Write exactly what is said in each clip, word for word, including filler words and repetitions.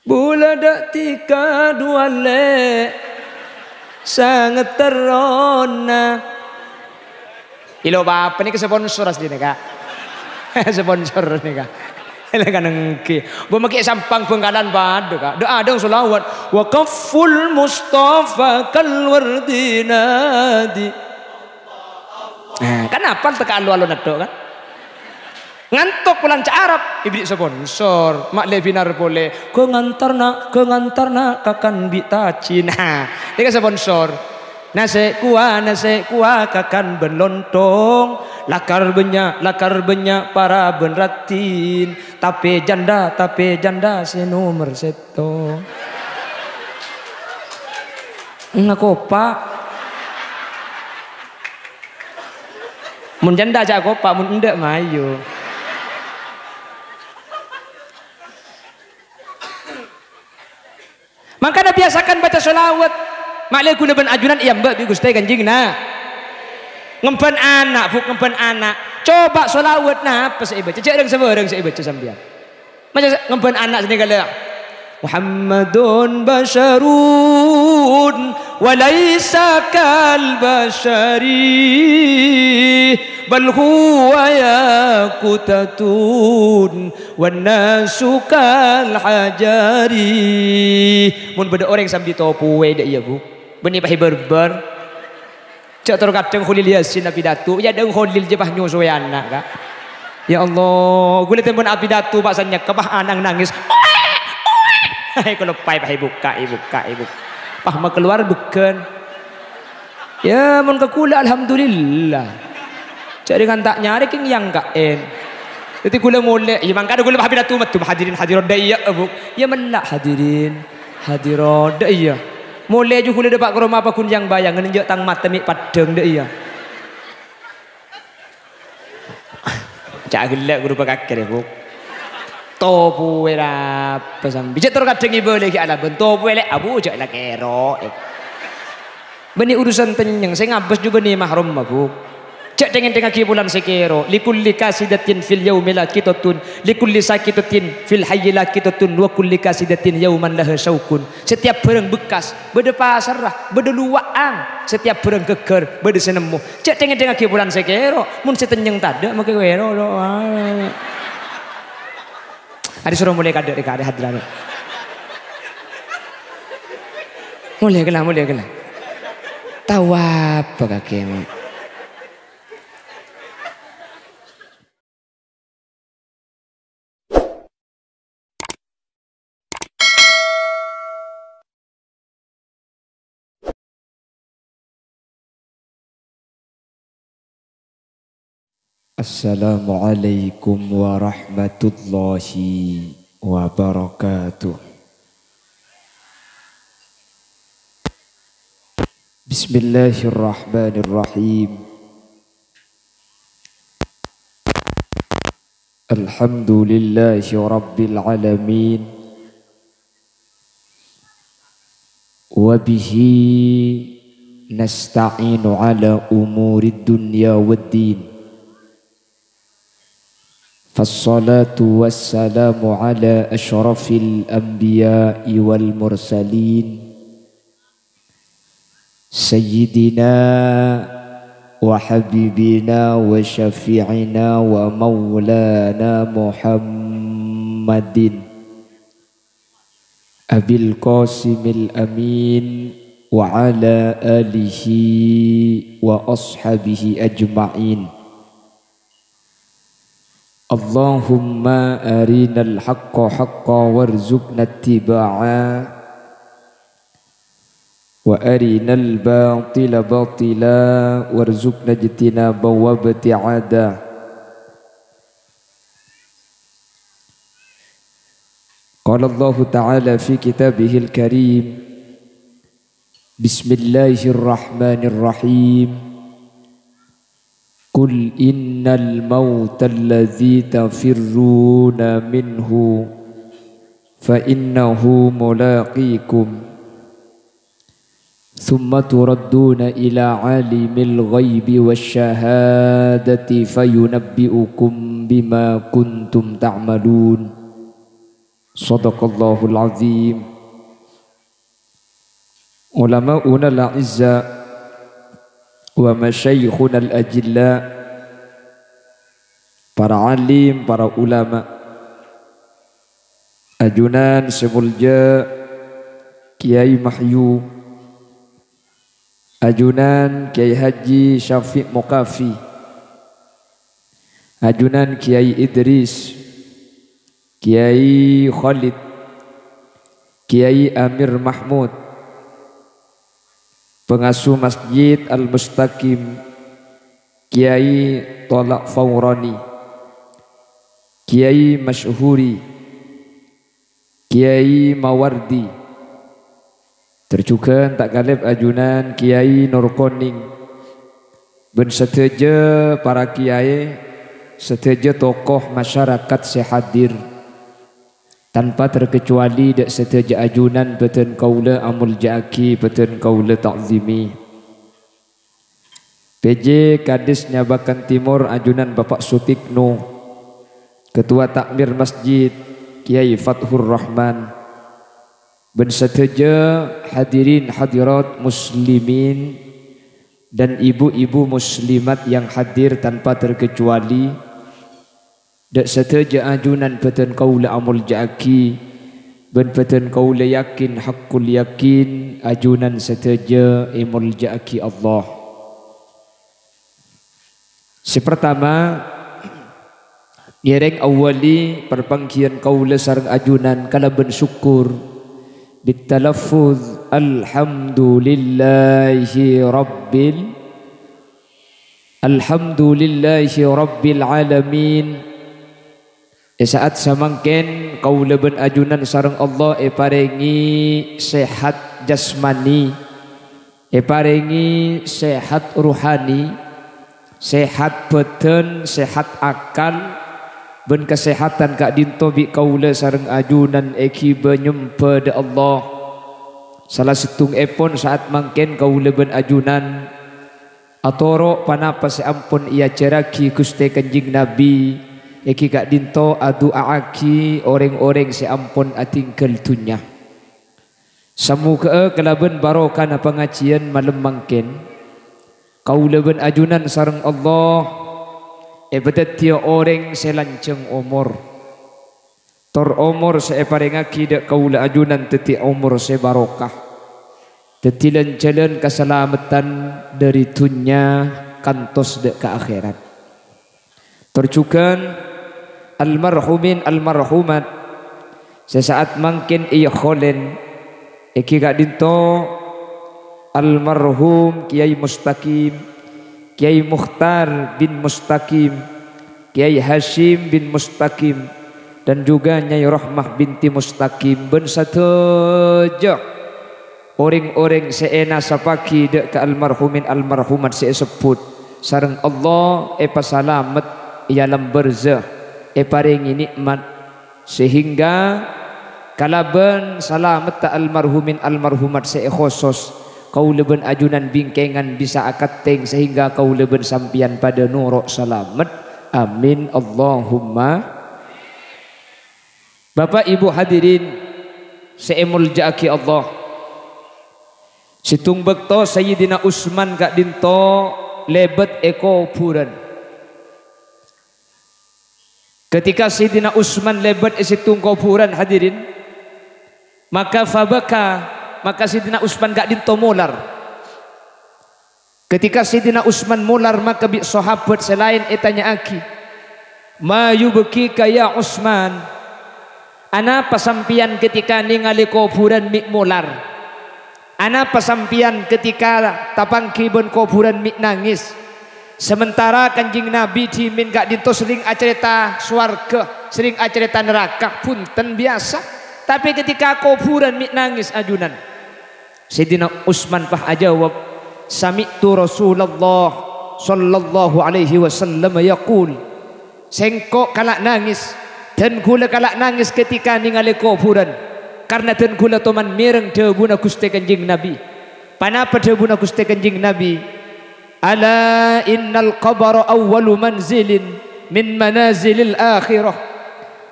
Bulâ dâ' dhika duwâ' lè', sanget terrona. Ilo apa nèka sponsor asline, Ka'. Sponsor nèka. Ilo kan engghi. Bu makè Sampang Bangkalan padâ, Ka'. Dâ' adâ' sholawat. Wa kafful Mustafa kal wardi nadi. Nah, kan apal teka allo-allo neddhu', kan? Ngantok polana ca' Arab, èberri' sponsor, ma' lè binar polè, "Ghâ' ngantar, Na', ghâ' ngantar, Na', kakan bi' tajin." Nah, nèka sponsor. "Nasè' kowa, nasè' kowa, kakan bân lontong, lakar bânnya', lakar bânnya', para bân raddhin, tapè janda, tapè janda, sè nomer sèttong." Ngakopa'. Mon janda ca' kopa', mon endâ' mayu. Mangkana biasakan baca sholawat. Ma'lè ghulâ bân ajunan èambâ' bi' Ghustè Kanjeng Na-, ngembhân ana', Bu, ngembhân ana'. Coba sholawat napa sè èbâca? Jhâ' rèng-sabârâng sè èbâca sampèyan. Maca sa-, ngembhân ana' sanèka la. "Muhammadun basyarun wa laisa kal basyari, bal huwa yaqutatun wan nasu kal hajari." Mon bâdâ orèng sambi topoè dâ' iyâ, Bu. Bânnè pahè bârbâr. Jhâ' tor kadhâng Kholil Yasin apidato, iyâ dhâng Kholil jhâ' pas nyosowè ana', Ka'. Ya Allah, ghulâ tempon apidato, pas sanyèka, pas ana' nangès. Kaloppaè, pas èbukka', èbukka', èbukka'. Pas makalowar bhâghân. Ya, mon ka ghulâ, alhamdulillah. Jhâ' rèng ta' nyarè kèng yang kaèn. Dhâddhi ghulâ molè, ya mangkana ghulâ pas apidato, maddhum hadirin hadirat, dâ' iyâ, Bu. Ya mella' hadirin. Hadirat, dâ' iyâ. Molè jhu ghulâ dâpa' ka roma paghun yang-bayangan, enjâ' tang matè mè' paddhâng, dâ' iyâ. Ca' ghellâ' ghuru pakakkèr, Bu. Topoè rapa sambi. Jhâ' tor kadhâng èbâlâi ghi' alabân. Topoè lè' abu jhâ' la kèro'. Bânnè urusan tennyeng, sè ngabâs jhu bânnè mahramma, Bu. Jhâ' dheng-èndhengngaghi polana sè kèro', "Likulli qasidatin fil yaumi laqitatun, likulli saqitatun fil hayyi laqitatun, wa kulli qasidatin yauman laha syauqun." Setiap bhârâng bekkas, bâdâ pasarra, bâdâ luwa'an. Setiap bhârâng ghâggâr, bâdâ sè nemmo. Jhâ' dheng-èndhengngaghi polana sè kèro', mon sè tennyeng tadâ', makè kèro'. Arè soro molè kadâ' rèka, arè hadrat. Molè ghellâ', molè ghellâ'. Tao apa kakè, Mat? Assalamualaikum warahmatullahi wabarakatuh. Bismillahirrahmanirrahim. Alhamdulillahi rabbil alamin. Wa bihi nasta'inu ala umurid dunya waddin. Fassalatu wassalamu ala asyrafil anbiya'i wal mursalin, sayyidina wa habibina wa syafi'ina wa maulana Muhammadin Abil Qasimil Amin wa ala alihi wa ashabihi ajma'in. Allahumma arinal haqqa haqqa warzuqna ittiba'a, wa arinal batila batila warzuqna ijtinaba wa ibti'ada. Qala Allahu ta'ala fi kitabihil karim, Bismillahirrahmanirrahim. Qul innal mautal ladzi tafirruna minhu fa innahu mulaqikum. Tsumma turadduna ila alimil ghaibi wasy syahadati fayunabbi'ukum bima kuntum ta'malun. Shadaqallahul azim. Ulama'unal a'izza wa masyayikhunal ajilla, para alim, para ulama, ajunan sè molja Kyai Mahyu, ajunan Kyai Haji Syafiq Mokafi, ajunan Kyai Idris, Kyai Khalid, Kyai Amir Mahmud, pengasuh Masjid Al-Mustaqim, Kyai Tolak Faurani, Kyai Masyhuri, Kyai Mawardi, tor jhughân ta' kalèp ajunan Kyai Nurkoning, bân sadhâjâ para kyai, sadhâjâ tokoh masyarakat sè hadir. Tanpa terkecuali dâ' sadhâjâ ajunan bâdân kaulâ amolja'aghi, bâdân kaulâ ta'zimi. P J Kadis Nyabakan Timor, ajunan Bapak Sutikno, Ketua Takmir Masjid, Kyai Fathur Rahman, bân sadhâjâ hadirin hadirat muslimin dan ibu-ibu muslimat yang hadir tanpa terkecuali. Dâ' sadhâjâ ajunan bâdân kaulâ amolja'aghi, bân bâdân kaulâ yakin haqqul yakin ajunan sadhâjâ èmolja'aghi Allah. Sè partama, ngèrèng awwali parpangghiyân kaulâ sareng ajunan kalabân sokkor, bitalaffuz, "Alhamdulillahi Rabbil, Alhamdulillahi Rabbil Alamin." È sa'at samangkèn kaulâ bân ajunan sareng Allah èparèngè sehat jasmani, èparèngè sehat rohani, sehat bâdân, sehat akal, bân kasehatan ka'dinto bi' kaulâ sareng ajunan èghibâ nyembâ dâ' Allah. Sala sèttongngèpon sa'at mangkèn kaulâ bân ajunan atoro' ponapa sè ampon èajhârraghi Ghustè Kanjeng Nabi, èngghi ka'dinto adu'a'aghi orèng-orèng sè ampon adhingghâl dhunnya. Samoghâ'â kalabân barokana pangajiyân malem mangkèn, kaulâ bân ajunan sareng Allah èpadhâddhiyâ orèng sè lanjhâng omor. Tor omor sè èparèngaghi dâ' kaulâ ajunan dhâddhi omor sè barokah. Dhâddhi lan-jhâlân kasalameddhân dhâri dhunnya kantos dâ' ka akhèrat. Tor jhughân almarhumin almarhumat sè sa'at mangkèn èyakholèn, èngghi ka'dinto almarhum Kyai Mustaqim, Kyai Mukhtar bin Mustaqim, Kyai Hasyim bin Mustaqim, dan juga Nyai Rahmah binti Mustaqim, bân sadhâjâ orèng-orèng sè ènasabbhâghi dâ' ka almarhumin almarhumat sè èsebbhut, sareng Allah èpasalamet è alam barzah, èparèngè nè'mat, sehingga kalabân salametta almarhumin almarhumat sè èkhosos, kaulâ bân ajunan bingkèngan bisa akantèng sehingga kaulâ bân sampèyan padâ noro' salamet. Amin, Allahumma. Bapak Ibu hadirin sè èmoljâ'aghi Allah, sèttong bâkto Sayyidina Utsman ka'dinto lèbât è kobhurân. Ketika Sayyidina Utsman lèbât è sèttong kobhurân, hadirin, maka fabaka, maka Sayyidina Utsman ka'dinto molar. Ketika Sayyidina Utsman molar, maka bi' sahabat sè laèn ètanya'aghi, "Ma yubkika ya Utsman? Anapa sampèyan ketika nèngalè kobhurân mè' molar? Anapa sampèyan ketika tapangghi bân kobhurân mè' nangès? Sementara Kanjeng Nabi dhimèn ka'dinto serrèng acarèta sowarghâ, serrèng acarèta naraka, bhunten biyasa. Tapè ketika kobhurân mè' nangès ajunan." Sayyidina Utsman pas ajâwâb, "Sami'tu Rasulullah sallallahu alaihi wasallam yaqul." Sèngko' kala' nangès, dân ghulâ kala' nangès ketika nèngalè kobhurân, karna dân ghulâ toman mèreng dhâbuna Ghustè Kanjeng Nabi. Ponapa dhâbuna Ghustè Kanjeng Nabi? "Ala innal qabra awwalu manzilin min manazilil akhirah."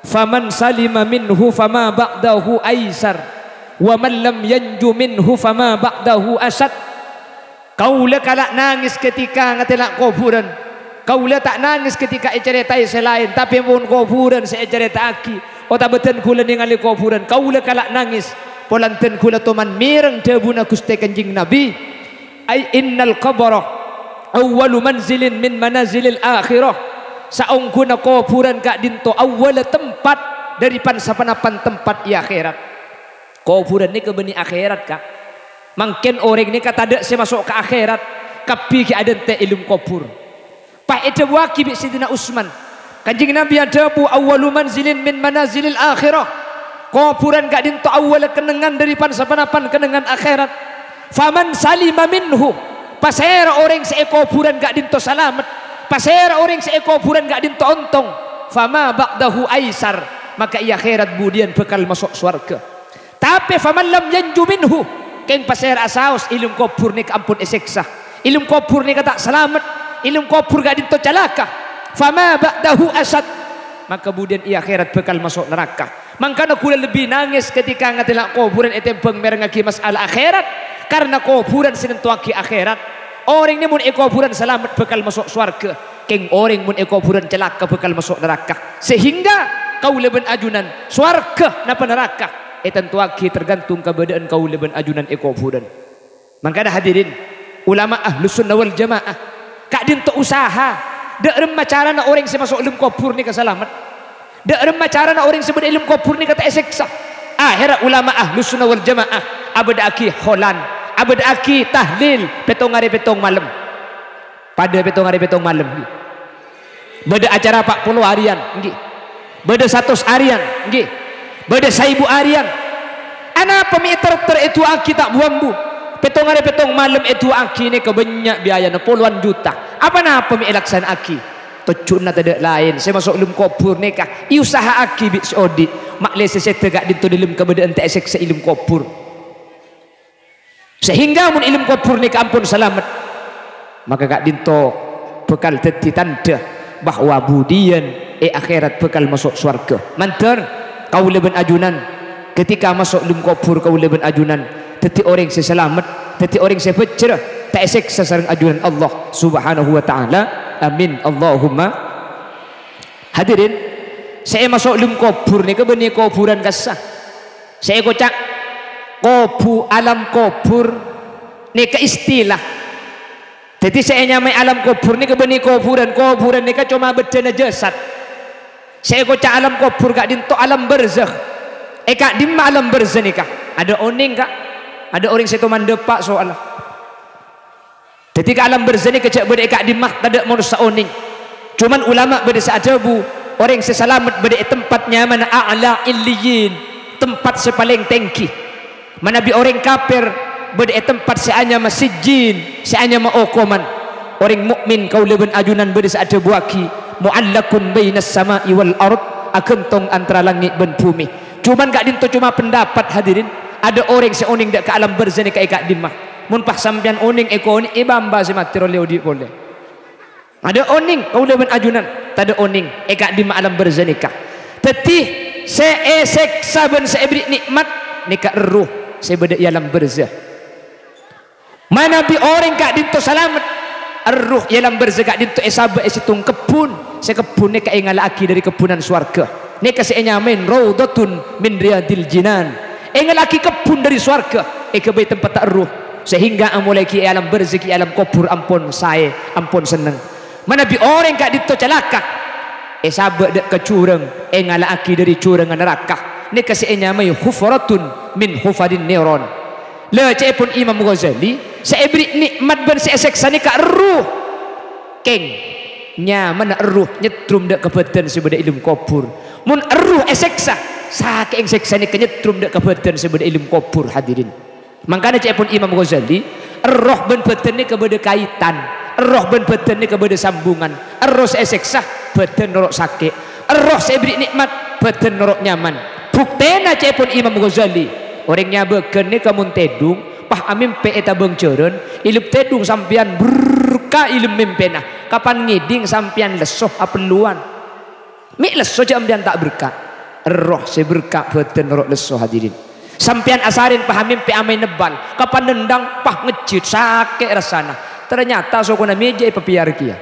Faman salima minhu fama ba'dahu aisar, wa man lam yanju minhu fama ba'dahu asad. Kaulâ kala' nangès ketika ngatela' kobhurân. Kaulâ ta' nangès ketika ècarètaè sè laèn, tapè mon kobhurân sè ècarèta'aghi, otabâ dân kaulâ nèngalè kobhurân, kaulâ kala' nangès, polana dân kaulâ toman mèreng dhâbuna Ghustè Kanjeng Nabi, "Ai innal qabra awwalu manzilin min manazilil akhirah." Saongghuna kobhurân ka'dinto awwâlla tempat dhâri pan-saponapan tempat è akhèrat. Kobhurân nèka bânnè akhèrat, Ka'. Mangkèn orèng nèka tadâ' sè maso' ka akhèrat, kabbhi ghi' adântè' è lem kobhur. Pas èdhâbuwâghi bi' Sayyidina Utsman, Kanjeng Nabi adhâbu, "Awwalu manzilin min manazilil akhirah." Kobhurân ka'dinto awwâlla kennengngan dhâri pan-saponapan kennengngan akhèrat. "Faman salima minhu," pasèra orèng sè è kobhurân ka'dinto salamet, pasèra orèng sè è kobhurân ka'dinto ontong, "fama ba'dahu aisar," maka è akhèrat budiyân bhâkal maso' sowarghâ. Tapè faman lam yanju minhu, kèng pasèra saos è lem kobhur nèka ampon èsèksa, è lem kobhur nèka ta' salamet, è lem kobhur ka'dinto calaka, "fama ba'dahu asad," maka budiyân è akhèrat bhâkal maso' naraka. Mangkana kaulâ lebbi nangès ketika ngatela' kobhurân ètèmbhâng mèrengngaghi mas'ala akhèrat, karna kobhurân sè nantowaghi akhèrat. Orèng nè mon è kobhurân salamet bhâkal maso' sowarghâ, kèng orèng mon è kobhurân calaka bhâkal maso' naraka. Sehingga kaulâ bân ajunan, sowarghâ napa naraka, ètantowaghi tergantung kabâdâ'ân kaulâ bân ajunan è kobhurân. Mangkana hadirin, ulama Ahlus Sunnah wal Jamaah, ka'dinto usaha, dâ' remma carana orèng sè maso' lem kobhur nèka salamet. Dâ' remma carana orèng sè bâdâ è lem kobhur nèka ta' èsèksa. Ahèrra ulama Ahlus Sunnah wal Jamaah abâdâ'aghi holan, abâdâ'aghi tahlil, pèttong arè pèttong malem. Padâ pèttong arè pèttong malem, ngghi. Bâdâ acara pa' polo arèyan, ngghi. Bâdâ satos arèyan, ngghi. Bâdâ saèbu arèyan. Anapa mè' ter-ter èdu'aaghi ta' bu-ambu? Pèttong arè pèttong malem èdu'aaghi nèka bânnya' biayana, polowan juta. Apa napa mè' èlaksana'aghi? Tojjhuna tadâ' laèn, sè maso' lem kobhur nèka èusaha'aghi bi' sè odi', ma'lè sè sèdhâ ka'dinto dâlem kabâdâ'ân ta' èsèksa è lem kobhur. Sehingga mon è lem kobhur nèka ampon salamet, maka ka'dinto bhâkal dhâddhi tandhâ bahwa budiyân è akhèrat bhâkal maso' sowarghâ. Mandhâr, kaulâ bân ajunan, ketika maso' lem kobhur kaulâ bân ajunan dhâddhi orèng sè salamet, dhâddhi orèng sè bhâjjhrâ, ta' èsèksa sareng ajunan Allah Subhanahu wa Ta'ala. Amin. Allahumma. Hadirin, sè èmaso' lem kobhur nèka bânnè kobhurân kassa'. Sè èkoca' kobhu-, alam kobhur nèka istilah. Dhâddhi sè ènyamaè alam kobhur nèka bânnè kobhurân. Kobhurân nèka coma bâddhâna jasad. Sè èkoca' alam kobhur ka'dinto alam barzakh. È ka'dimma alam barzakh nèka? Adâ' onèng, Ka'. Adâ' orèng sè toman dâpa' so'alla. Dhâddhi ka alam barzakh nèka jhâ' bâdâ è ka'dimma, tadâ' manossa onèng. Coman ulama bâdâ sè adhâbu, orèng sè salamet bâdâ è tempat nyamana A'la Illiyyin, tempat sè palèng tèngghi. Manabi orèng kafir bâdâ è tempat sè anyama Sijjin, sè anyama okoman. Orèng mu'min kaulâ bân ajunan bâdâ sè adhâbuwâghi, "Mu'allaqun bainas sama'i wal ard," aghântong antara langngè' bân bhumè. Coman ka'dinto coma pendapat, hadirin. Adâ' orèng sè onèng dâ' ka alam barzakh nèka è ka'dimma. Mon pas sampèyan onèng èkonè', è bâ-embâ sè matè rowa odi' polè. Adâ' onèng, kaulâ bân ajunan, tadâ' onèng è ka'dimma alam barzakh nèka. Dhâddhi, sè èsèksa bân sè èbèrri' nè'mat nèka erruh sè bâdâ è alam barzakh. Manabi orèng ka'dinto salamet, erruh è alam barzakh ka'dinto èsabâ' è sèttong kebbhun, sè kebbhun nèka èngala'aghi dâri kebbhunan sowarghâ. Nèka sè ènyamaè raudhatun min riyadil jinan. Èngala'aghi kebbhun dâri sowarghâ, èghâbây tempatta erruh. Sehingga amolaè ghi' è alam barzakh, è alam kobhur ampon saè, ampon senneng. Manabi orèng ka'dinto calaka, èsabâ' dâ' ka jhurâng, èngala'aghi dâri jhurângnga naraka. Nèka sè ènyamaè hufratun min hufarin niron. Lha, ca'èpon Imam Ghazali, sè èbèrri' nè'mat bân sè èsèksa nèka erruh. Kèng, nyamana erruh nyetrum dâ' ka bhâdhân sè bâdâ è lem kobhur. Mon erruh èsèksa, sakè'eng sèksa nèka nyetrum dâ' ka bhâdhân sè bâdâ è lem kobhur, hadirin. Mangkana ca'èpon Imam Ghazali, erroh bân bhâdhân nèka bâdâ kaitan. Erroh bân bhâdhân nèka bâdâ sambungan. Erroh sè èsèksa, bhâdhân noro' sakè'. Erroh sè èbèrri' nè'mat, bhâdhân noro' nyaman. Buktèna ca'èpon Imam Ghazali, orèng nyabâghân nèka mon tèdung, pas amèmpè ètabâng jhârân, è lem tèdung sampèyan berka' è lem mèmpèna. Kapan ngèdhing sampèyan lesso apelluwân. Mè' lesso jhâ' sampèyan ta' berka'. Erroh sè berka' bhâdhân noro' lesso, hadirin. Sampèyan asarèn pas amèmpè amaèn nebbhâl, kapan nendhâng pas ngejjhit, sakè' rassana. Ternyata sokona mèjâ èpapèyar kèya.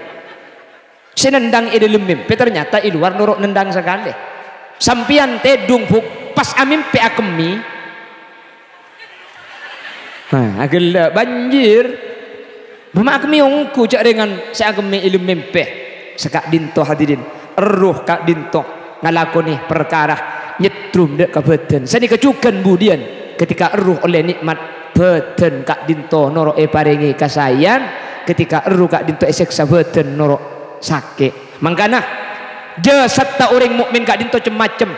Sè nendhâng è dhâlem mèmpè ternyata è lowar noro' nendhâng sakalè. Sampèyan tèdung, Bu', pas amèmpè akemmè. Nah, aghellâ' banjir. Bâ' ma' akemmè ongghu jhâ' rèngan sè akemmè è lem mèmpè. Saka'dinto hadirin, erroh ka'dinto ngalakonè parkara nyeddrum dâ' ka bhâdhân. Sanèka jhughân budiyân, ketika erroh ollè nè'mat, bhâdhân ka'dinto noro' èparèngè kasaèyan, ketika erroh ka'dinto èsèksa, bhâdhân noro' sakè'. Mangkana, jasadda orèng mukmin ka'dinto cem-macem.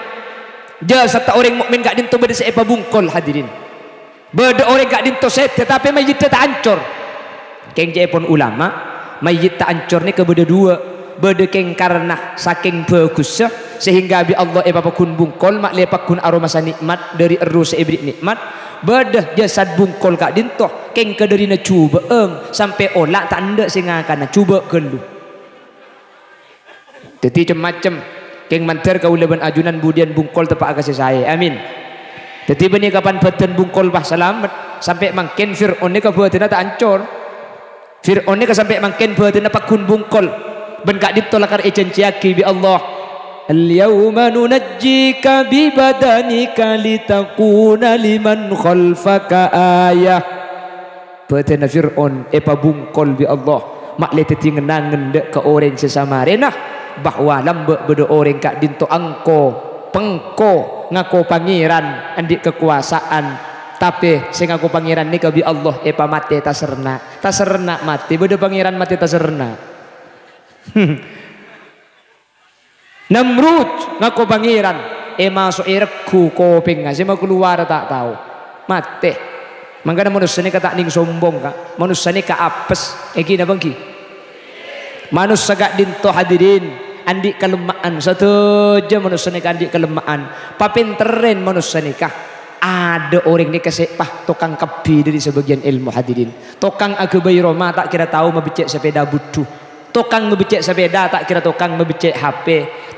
Jasadda orèng mukmin ka'dinto bâdâ sè èpabungkol, hadirin. Bâdâ orèng ka'dinto sèdhâ, tapè mayyiddhâ ta' ancor. Kèng ca'èpon ulama, mayyit ta' ancor nèka bâdâ duwâ'. Bâdâ kèng karna sakèng bhâghussa, sehingga bi' Allah èpapagghun bungkol, ma'lè pagghun aromasa nè'mat dâri erroh sè èberri' nè'mat. Bâdâ jasad bungkol ka'dinto, kèng kadârina jhubâ'âng, sampè' ola' ta' endâ' sè ngakana, jhubâ' ghâllu. Dhâddhi cem-macem. Kèng mandhâr kaulâ bân ajunan budiyân bungkol teppa'a ka sè saè. Amin. Dhâddhi bânnè kapan bhâdhân bungkol pas salamet, sampè' mangkèn Fir'aun nèka bhâdhânna ta' ancor. Fir'aun nèka sampè' mangkèn bhâdhânna pagghun bungkol. Bân ka'dinto lakar èjhânjhiyaghi bi' Allah, "Al-yauma nunajjika bi badanika litakuna liman khalfaka ayah." Bhâdhânna Fir'aun èpabungkol bi' Allah, ma'lè dhâddhi ngen-angen dâ' ka orèng sè samarèna, bahwa lambâ' bâdâ orèng ka'dinto angko, pengko, ngako pangèran, andi' kakobâsaan, tapè sè ngako pangèran nèka bi' Allah èpamatè taserrèna. Taserrèna matè, bâdâ pangèran matè taserrèna. Namrud ngako pangèran, èmaso'è regghu kopèngnga, sè makalowar ta' tao. Matè. Mangkana manossa nèka ta' nèng sombong, Ka'. Manossa nèka apes. Èngghi napa èngghi? Manossa ka'dinto, hadirin, andi' kalemma'an. Sadhâjâ manossa nèka andi' kalemma'an. Papènterrèn manossa nèka. Adâ' orèng nèka sè, pa, tokang kabbhi dâri sabâgiyân èlmo, hadirin. Tokang aghâbây roma ta' kèra tao mabeccè' sapèda budhu. Tokang mabeccè' sapèda ta' kèra tokang mabeccè' H P.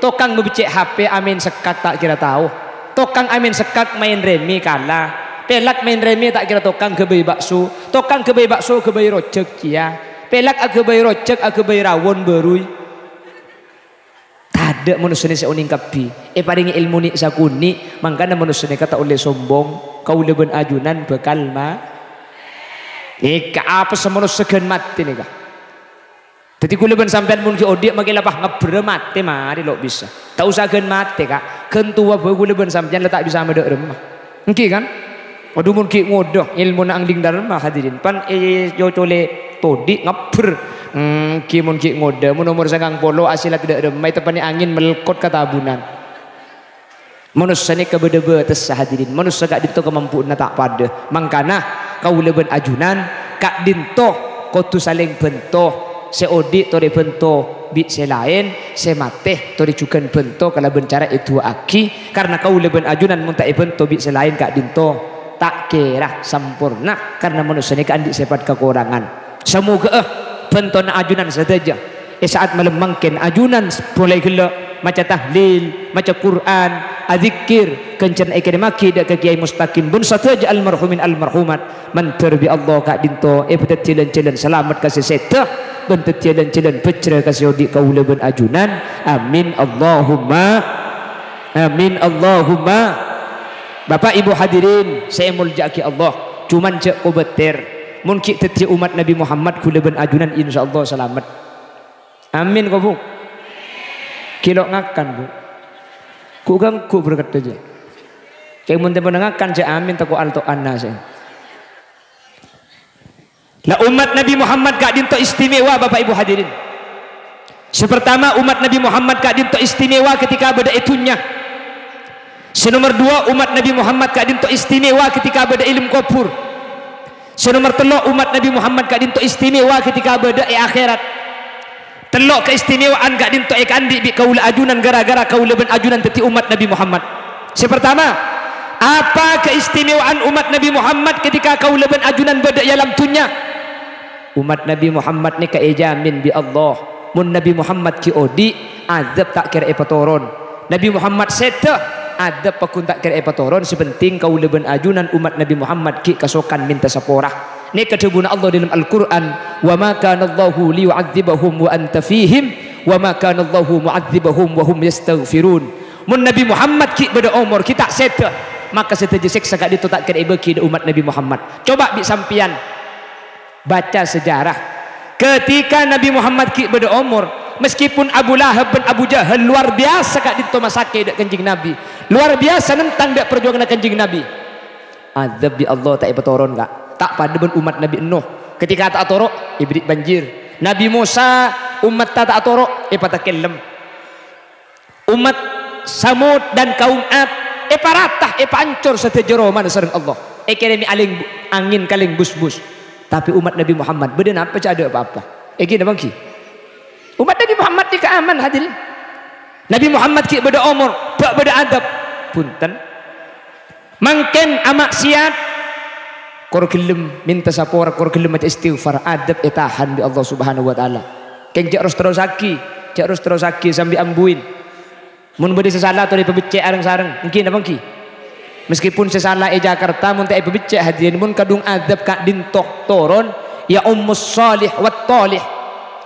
Tokang mabeccè' H P amèn sekkak ta' kèra tao. Tokang amèn sekkak maèn rèmè kala. Pèlak maèn rèmè ta' kèra tokang ghâbây bakso. Tokang ghâbây bakso ghâbây rojhâk kèya. Pèlak aghâbây rojhâk aghâbây rawon bâruy. Tadâ' manossa nè sè onèng kabbhi. Èparèngè èlmo nè' sakonè', mangkana manossa nèka ta' ollè sombong. Kaulâ bân ajunan bhâkal ma-, nèka apes manossa ghân matè nèka. Dhâddhi kaulâ bân sampèyan mon ghi' odi' makè la pas ngabbherrâ matè marè lo' bisa. Ta' osa ghân matè, Ka'. Ghân towa bhâi kaulâ bân sampèyan la ta' bisa madâ' remma. Èngghi, kan? Adhu, mon ghi' ngodâ, èlmona angdhing dâremma, hadirin. Pan ècocolè todi' ngabbher. Èngghi, mon ghi' ngodâ, mon omor sangang polo, asèlla tadâ' remma, èteppanè angèn melkot ka tabunan. Manossa nèka bâdâ bâtessa, hadirin. Manossa ka'dinto kamampuanna ta' padâ. Mangkana, kaulâ bân ajunan ka'dinto kodhu salèng bhânto. Sè odi' torè bhânto bi' sè laèn, sè matè torè jhughân bhânto kalabân cara èdu'aaghi. Karna kaulâ bân ajunan mon ta' èbhânto bi' sè laèn ka'dinto, ta' kèra samporna, karna manossa nèka andi' sèpat kakorangan. Samoghâ'â bhântona ajunan sadhâjâ. È sa'at malem mangkèn ajunan s-, molaè ghellâ' maca tahlil, maca Qur'an, adzikkèr, ghânjhârân èkèrèmmaghi dâ' ka Kèyaè Mustaqim bân sadhâjâ almarhumin almarhumat. Mandhâr bi' Allah ka'dinto èpadhâddhiyâ lan-jhâlân salamet ka sè sèdhâ, bân dhâddhiyâ lan-jhâlân bhâjrâ ka sè odi' kaulâ bân ajunan. Amin, Allahumma amin, Allahumma. Bapa', Ibu, hadirin sè èmoljâ'aghi Allah, cuman jhâ' kobâtèr. Mon ghi' dhâddhiyâ ommat Nabbhi Muhammad, kaulâ bân ajunan, insyaallah salamet. Amin, ko', Bu? Ghi' lo' ngakan, Bu. Ghu-, ganggu berkadda, jâ. Kèng mon tempona ngakan, jâ, amin, tako' alto'anna, sè. La, ommat Nabbhi Muhammad ka'dinto istimewa, Bapa', Ibu, hadirin. Sè partama, ommat Nabbhi Muhammad ka'dinto istimewa ketika bâdâ è dhunnya. Sè nomer duwâ', ommat Nabbhi Muhammad ka'dinto istimewa ketika bâdâ è alam kobhur. Sè nomer tello', ommat Nabbhi Muhammad ka'dinto istimewa ketika bâdâ è akhèrat. Tello' kaistimewaan ka'dinto èkaandi' bi' kaulâ ajunan ghârâ-ghârâ kaulâ bân ajunan dhâddhi ommat Nabbhi Muhammad. Sè partama, apa kaistimewaan ommat Nabbhi Muhammad ketika kaulâ bân ajunan bâdâ è alam dhunnya? Ommat Nabbhi Muhammad nèka èjhâmin bi' Allah. Mon Nabbhi Muhammad ghi' odi', adzâb ta' kèra èpatoron. Nabbhi Muhammad sèdhâ, Adhâb paggun ta' kèra èpatoron, sè pentèng kaulâ bân ajunan ommat Nabbhi Muhammad ghi' kasokan mènta sapora. Nèka dhâbuna Allah dâlem Al-Qur'an, "Wa ma kana Allahu liyu'adzibahum wa anta fihim, wa ma kana Allahu mu'adzibahum wa hum yastaghfirun." Mon Nabbhi Muhammad ghi' bâdâ omor, ghi' ta' sèdhâ, maka sadhâjâ sèksa ka'dinto ta' kèra èbâghi dâ' ommat Nabbhi Muhammad. Coba bi' sampèyan baca sejarah. Ketika Nabbhi Muhammad ghi' bâdâ omor, meskipun Abu Lahab bân Abu Jahal luar biasa ka'dinto masakè dâ' Kanjeng Nabbhi, luar biasa nentang dâ' parjuwanganna Kanjeng Nabbhi, adhâb bi' Allah ta' èpatoron, Ka'. Ta' padâ bân ommat Nabbhi Nuh. Ketika ta' atoro', èbâghi banjir. Nabbhi Mosa, ommatta ta' atoro', èpatakellem. Ommat Samud dan kaum Ad èparata, èpaancor sadhâjâ romana sareng Allah. Èkèrèmè alèng-, angèn kalèng bus-bus. Tapè ommat Nabbhi Muhammad bâdâ napa, ca' adâ' pa-apa. Èngghi napa èngghi? Ommat Nabbhi Muhammad nèka aman, hadirin. Nabbhi Muhammad ghi' bâdâ omor, bâ' bâdâ adhâb. Bhunten. Mangkèn amaksiat, kor ghellem mènta sapora, kor ghellem maca istighfar, adhâb ètahan bi' Allah Subhanahu wa Ta'ala. Kèng jhâ' ros-terrossaghi, jhâ' ros-terrossaghi sambi ambuin. Mon bâdâ sè sala, torè pabheccè' areng-sareng. Èngghi napa èngghi? Meskipun sè sala è Jakarta, mon ta' èpabheccè', hadirin, mon kadhung adhâb ka'dinto toron, ya ummus shalih wat thalih.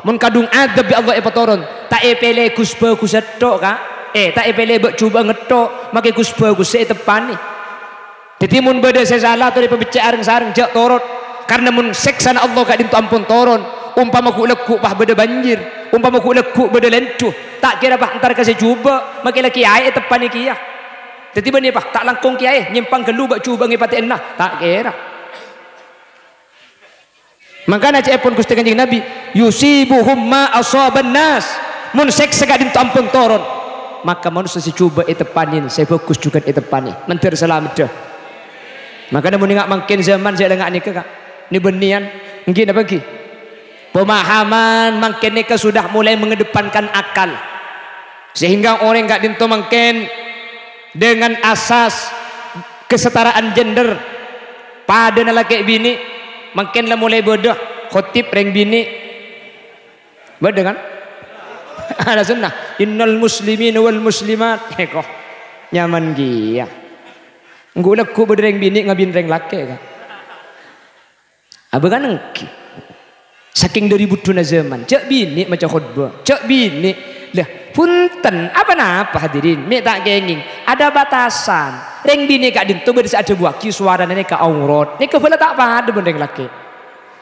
Mon kadhung adhâb bi' Allah èpatoron, ta' èpèlè ghus-bhâghus ètto', Ka'. Eh, ta' èpèlè bâ'-jhubâ'ân ètto', makè ghus-bhâghus sè èteppanè. Dhâddhi, mon bâdâ sè sala, torè pabheccè' areng-sareng, jhâ' torot. Karna mon sèksana Allah ka'dinto ampon toron, ompama ghu'-lagghu' pas bâdâ banjir, ompama ghu'-lagghu' bâdâ lèndhu, ta' kèra pas entar ka sè jhubâ', makè la kèyaè èteppanè kèya. Dhâddhi, bânnè pas ta' langkong kèyaè, nyèmpang ghâllu bâ'-jhubâ'ân èpatè'ana, ta' kèra. Mangkana ca'èpon Ghustè Kanjeng Nabbhi, "Yusibuhum ma asaban nas." Mon sèksa ka'dinto ampon toron, maka manossa sè jhubâ' èteppanè, sè bhâghus jhughân èteppanè. Mandhâr salameddhâ. Mangkana mon ènga' mangkèn zaman sè la nga' nèka, Ka'. Nè-bânnèyan, èngghi napa èngghi? Pemahaman mangkèn nèka sudah mulai mengedepankan akal. Sehingga orèng ka'dinto mangkèn dengan asas kesetaraan gender, padâna lakè' binè', mangkèn la molaè bâdâ khotib rèng binè'. Bâdâ, kan? Ahlu Sunnah, "Innal muslimina wal muslimat." Èko, nyaman kèya. Ghu'-lagghu' bâdâ rèng binè' ngabin rèng lakè', Ka'. Abâ' kan èngghi. Sakèng dâri buddhuna zaman, jhâ' binè' maca khotbah, jhâ' binè'. Lah, bhunten, apa-napa, hadirin? Mè' ta' kèngèng, ada batasan. Rèng binè' ka'dinto bâdâ sè adhâbuwâghi sowarana nèka aurat. Nèka bhâlâ ta' padâ bân rèng lakè'.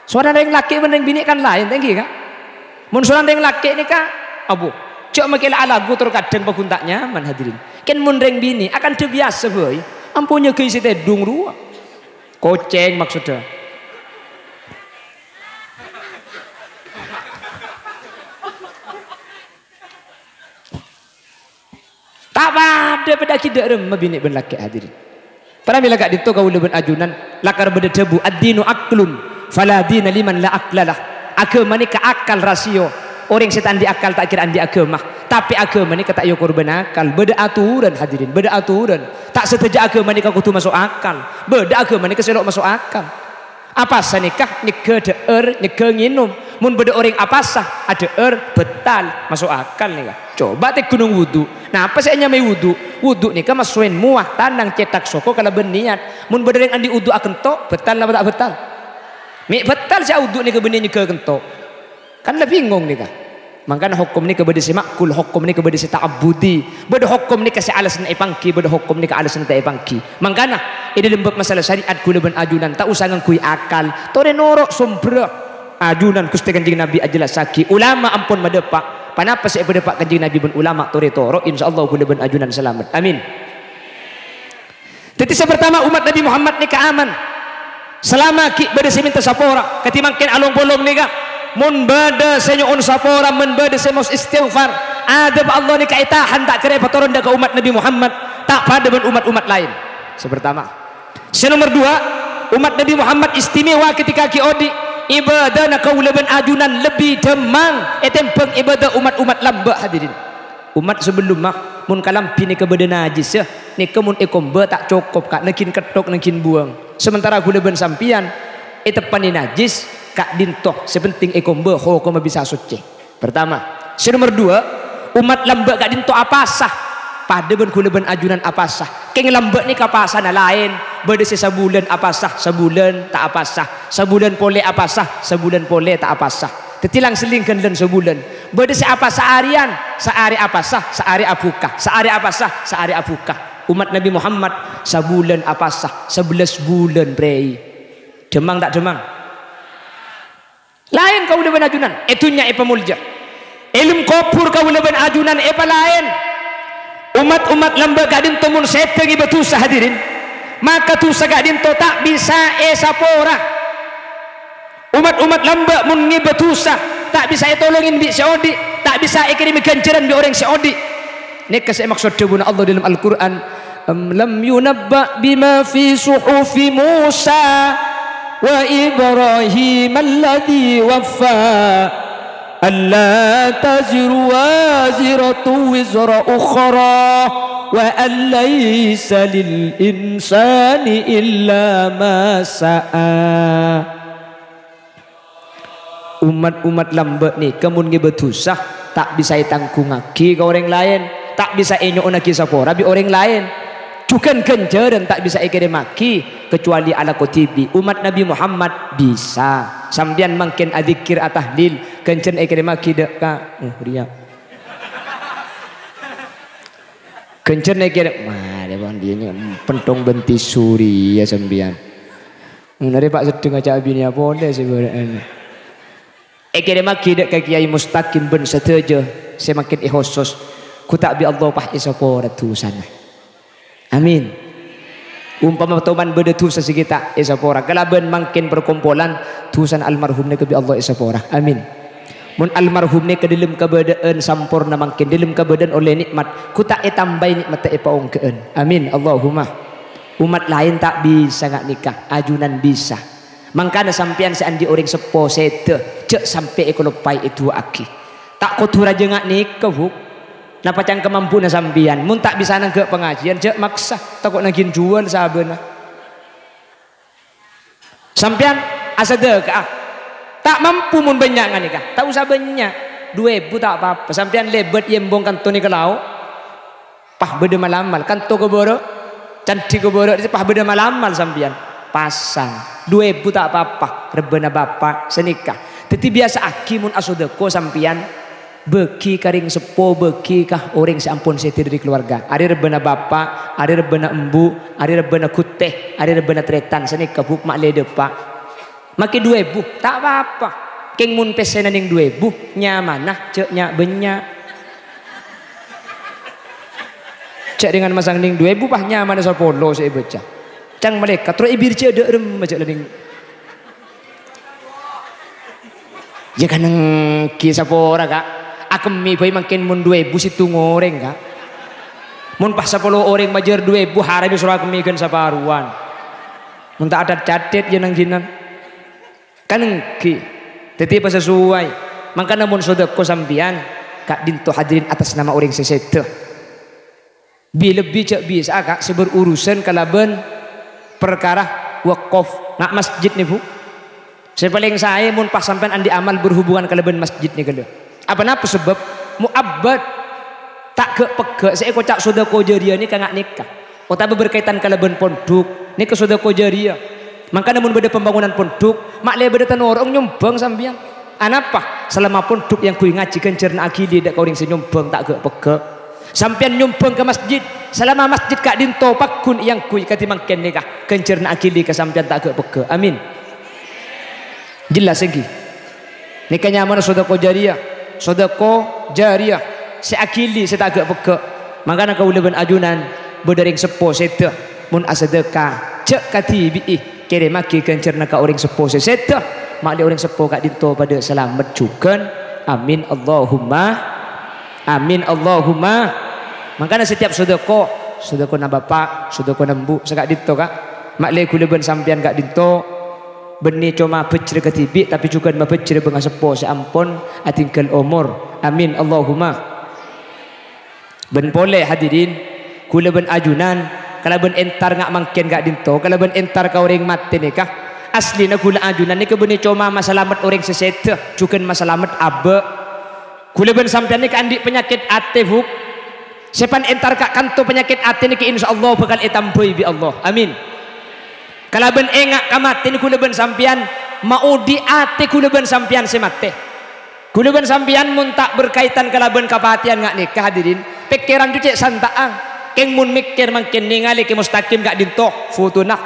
Sowarana rèng lakè' bân rèng binè' kan laèn, ta' èngghi, Ka'? Mon sowarana rèng lakè' nèka, abbhu, jhâ' makè la alaghu tor kadhâng paggun ta' nyaman, hadirin. Kèng mon rèng binè', akanta biyasa bhâi, ampon nyagâi sè tèdung rowa. Kocèng maksoddhâ. Ta' padâ, padâ aghidâ' remma binè' bân lakè', hadirin. Pramèla ka'dinto kaulâ bân ajunan lakar bâdâ dhâbu, "Ad-dinu aqlun, fala dina liman la aqla lah." Aghâma nèka akal, rasio. Orèng sè ta' andi' akal ta' kèra andi' aghâma. Tapè aghâma nèka ta' èokor bân akal. Bâdâ aturan, hadirin, bâdâ aturan. Ta' sadhâjâ aghâma nèka kodhu maso' akal. Bâdâ aghâma nèka sè lo' maso' akal. Apasa nèka nyegghâ dhâ'âr, nyegghâ ngènom. Mon bâdâ orèng apasa, adhâ'âr, bhâtal, maso' akal nèka. Coba tèghunong wudu. Napa sè ènyamaè wudu? Wudu nèka massowèn mowa, tanang, cèthak soko kalabân niyat. Mon bâdâ orèng andi' wudu akento, bhâtal napa ta' bhâtal? Mè' bhâtal sè awudu nèka bânnè nyegghâ kento. Kan la bingong nèka. Mangkana hokom nèka bâdâ sè ma'kul, hokom nèka bâdâ sè ta'abbudi, bâdâ hokom nèka sè alasanna èpangghi, bâdâ hokom nèka alasanna ta' èpangghi. Mangkana, è dâlem bab masalah syariat ghulâ bân ajunan ta' osa ngangghuy akal, torè noro' somberra. Ajunan Ghustè Kanjeng Nabi ajhellassaghi, ulama ampon madâpa'. Ponapa sè èpadâpa' Kanjeng Nabi bân ulama torè toro', insyaallah ghulâ bân ajunan salamet. Amin. Dhâddhi, sè partama, ommat Nabi Muhammad nèka aman. Salama ghi' bâdâ sè mènta sapora. Kadhi mangkèn along-polong nèka, mon bâdâ sè nyo'on sapora, mon bâdâ sè maos istighfar, adhâb Allah nèka ètahan, ta' kèra èpatoron dâ' ka ommat Nabi Muhammad. Ta' padâ bân ommat-ommat laèn. Sè partama. Sè nomer duwâ', ommat Nabi Muhammad istimewa ketika ghi' odi'. Ibâdâna kaulâ bân ajunan lebbi dhâmmang ètèmbhâng ibâdâ ommat-ommat lambâ', hadirin. Ommat sabellumma, mon kalambhi nèka bâdâ najissa, nèka mon èkombâ ta' cokop, Ka', nangghing ketthok, nangghing buwâng. Samantara ghulâ bân sampèyan èteppanè najis, ka'dinto, sè pentèng èkombâ, hokomma bisa soccè. Pertama. Sè nomer duwâ', ommat lambâ' ka'dinto apasa. Adhâ bân ghulâ bân ajunan apasa. Kèng lambâ' nèka pasana laèn. Bâdâ sè sabulân apasa, sabulân ta' apasa. Sabulân polè apasa, sabulân polè ta' apasa. Dhâddhi lang-sellèng ghânlân sabulân. Bâdâ sè apasa arèyan, saarè apasa, saarè abhuka, saarè apasa, saarè abhuka. Ommat Nabbhi Muhammad sabulân apasa, sabellâs bulân, Bray. Dhâmmang ta' dhâmmang? Laèn kaulâ bân ajunan, è dhunnya èpamolja. È alam kobhur kaulâ bân ajunan èpalaèn. Ommat-ommat lambâ' ka'dinto mon sèdhâ ngèbâ dhusa, hadirin, maka dhusa ka'dinto ta' bisa èsapora. Ommat-ommat lambâ' mon ngèbâ dhusa, ta' bisa ètolongè bi' sè odi', ta' bisa èkèrèmè ghânjhârân bi' orèng sè odi'. Nèka sè èmaksod dhâbuna Allah dâlem Al-Qur'an, "Am lam yunabba' bima fi suhufi Musa wa Ibrahim alladzi waffa, alla taziru waziratun wizra ukhra, wa an laisa lil insani illa ma sa'a." Ommat-ommat lambâ' nèka mon ngèbâ dhusa, ta' bisa ètangghungngaghi ka orèng laèn, ta' bisa ènyo'onnaghi sapora bi' orèng laèn. Jhughân ghânjhârân ta' bisa èkèrèmmaghi, kacuali alako dhibi'. Ommat Nabbhi Muhammad bisa. Sampèyan mangkèn adzikkèr, atahlil, ghânjhârân èkèrèmmaghi dâ' ka, oh, rèya. Ghânjhârân èkèrè-, marè, bân, dhiyâ penthong bân tisu rèya sampèyan. Ngarè, Pak, seddheng ajâ abinèa polè sè bârâ'ân. Èkèrèmmaghi dâ' ka Kèyaè Mustaqim bân sadhâjâ sè mangkèn èhosos. Ghu ta' bi' Allah pas èsapora dhusana. Amin. Ompama toman bâdâ dhusa sè ghi' ta' èsapora, kalabân mangkèn parkompolan, dhusana almarhum nèka bi' Allah èsapora. Amin. Mon almarhum nèka dâlem kabâdâ'ân samporna mangkèn, dâlem kabâdâ'ân ollè nè'mat, ghu ta' ètambâi nè'matta èpaongghâ'ân. Amin. Allahumma. Ommat laèn ta' bisa nga' nèka, ajunan bisa. Mangkana sampèyan sè andi' orèng seppo sèdhâ, jhâ' sampè' èkaloppaè èdu'aaghi. Ta' kodhu rajâ nga' nèka, Bu'. Napa cangkemma embu'na sampèyan? Mon ta' bisa nangghâ' pangajiyân, jhâ' maksa, tako' nangghing juwâl sabâna. Sampèyan asadhâka'a. Ta' mampu mon bânnya' nga' nèka, ta' osa bânnya'. Du èbu ta' pa-apa. Sampèyan lèbât èmbong kanto nèka lao'. Pas bâdâ mal-amal, kanto kobârâ', candhi kobârâ', pas bâdâ mal-amal sampèyan. Pasang. Du èbu ta' pa-apa, rebbhâna bapa' sanèka. Dhâddhi biyasa'aghi mon asodâko sampèyan, bâgi ka rèng seppo, bâgi ka orèng sè ampon sèdhâ dâri kalowarga. Arèya rebbhâna bapa', arèya rebbhâna embu', arèya rebbhâna ghuttè, arèya rebbhâna tarètan, sanèka Bu' ma' lè dâpa'. Makè du èbu, ta' pa-apa. Kèng mon pèssèna nèng du èbu, nyamana jhâ' nya'-bânnya'. Jhâ' rèngan masang nèng du èbu, pas nyamana sapolo sè èbâca. Cang malaèkat, terro èbirjâ dâ' remma jhâ' la nèng. Yâ kan èngghi sapora, Ka'. Akemmè bhâi mangkèn mon du èbu sèttong orèng, Ka'. Mon pas sapolo orèng majâr du èbu, haram èsoro akemmè ghân saparowan. Mon ta' adat-catet yâ nangghing. Kan èngghi. Dhâddhi pasasowai. Mangkana mon sodâko sampèyan, ka'dinto hadirin atas nama orèng sè sèdhâ. Bi-, lebbi jhâ' bisa'a, Ka', sè berurusan kalabân parkara wakaf nga' masjid nè, Bu'. Sè palèng saè mon pas sampèyan andi' amal berhubungan kalabân masjid nè ghellâ'. Apa napa sabâb? Mu'abbad. Ta' ghâ'-pegghâ' sè èkoca' sodâko jariyah nèka nga' nèka. Otabâ berkaitan kalabân pondhuk, nèka sodâko jariyah. Mangkana mon bâdâ pembangunan pondhuk, ma' lè bâdâ tanoro'eng nyombhâng sampèyan. Anapa? Salama pondhuk èangghuy ngajhi ghânjhârânna aghili dâ' ka orèng sè nyombhâng ta' ghâ'-pegghâ'. Sampèyan nyombhâng ka masjid, salama masjid ka'dinto pagghun èangghuy kadhi mangkèn nèka, ghânjhârânna aghili ka sampèyan ta' ghâ'-pegghâ'. Amin. Jelas èngghi? Nèka nyamana sodâko jariyah, sodâko jariyah sè aghili sè ta' ghâ'-pegghâ'. Mangkana kaulâ bân ajunan bâdâ rèng seppo sèdhâ, mon asadâka, jhâ' kadhibi'i, kèrèmmaghi ghânjhârânna ka orèng seppo sè sèdhâ, ma' lè orèng seppo ka'dinto padâ salamet jhughân. Amin, Allahumma. Amin, Allahumma. Mangkana setiap sodâko, sodâkona bapa', sodâkona embu', saka'dinto, Ka'. Ma' lè ghulâ bân sampèyan ka'dinto, bânnè coma bhâjhrâ kadhibi', tapè jhughân mabhâjhrâ bângaseppo sè ampon adhinggâl omor. Amin, Allahumma. Bân polè, hadirin, ghulâ bân ajunan, kalabân entar nga' mangkèn ka'dinto, kalabân entar ka orèng matè nèka, asllina ghulâ ajunan nèka bânnè coma masalamet orèng sè sèdhâ, jhughân masalamet abâ'. Ghulâ bân sampèyan nèka andi' panyakèt atè, Bu'. Sè pan entar ka' kanto panyakèt atè nèka, insyaallah bhâkal ètambâi bi' Allah. Amin. Kalabân enga' ka matèna ghulâ bân sampèyan, maodhi' atè ghulâ bân sampèyan sè matè. Ghulâ bân sampèyan mon ta' berkaitan kalabân kapatèyan nga' nèka, hadirin, pèkkèran jhu cè' santa'an. Kèng mon mèkkèr mangkèn nèngalè Kè Mustaqim ka'dinto, fotona.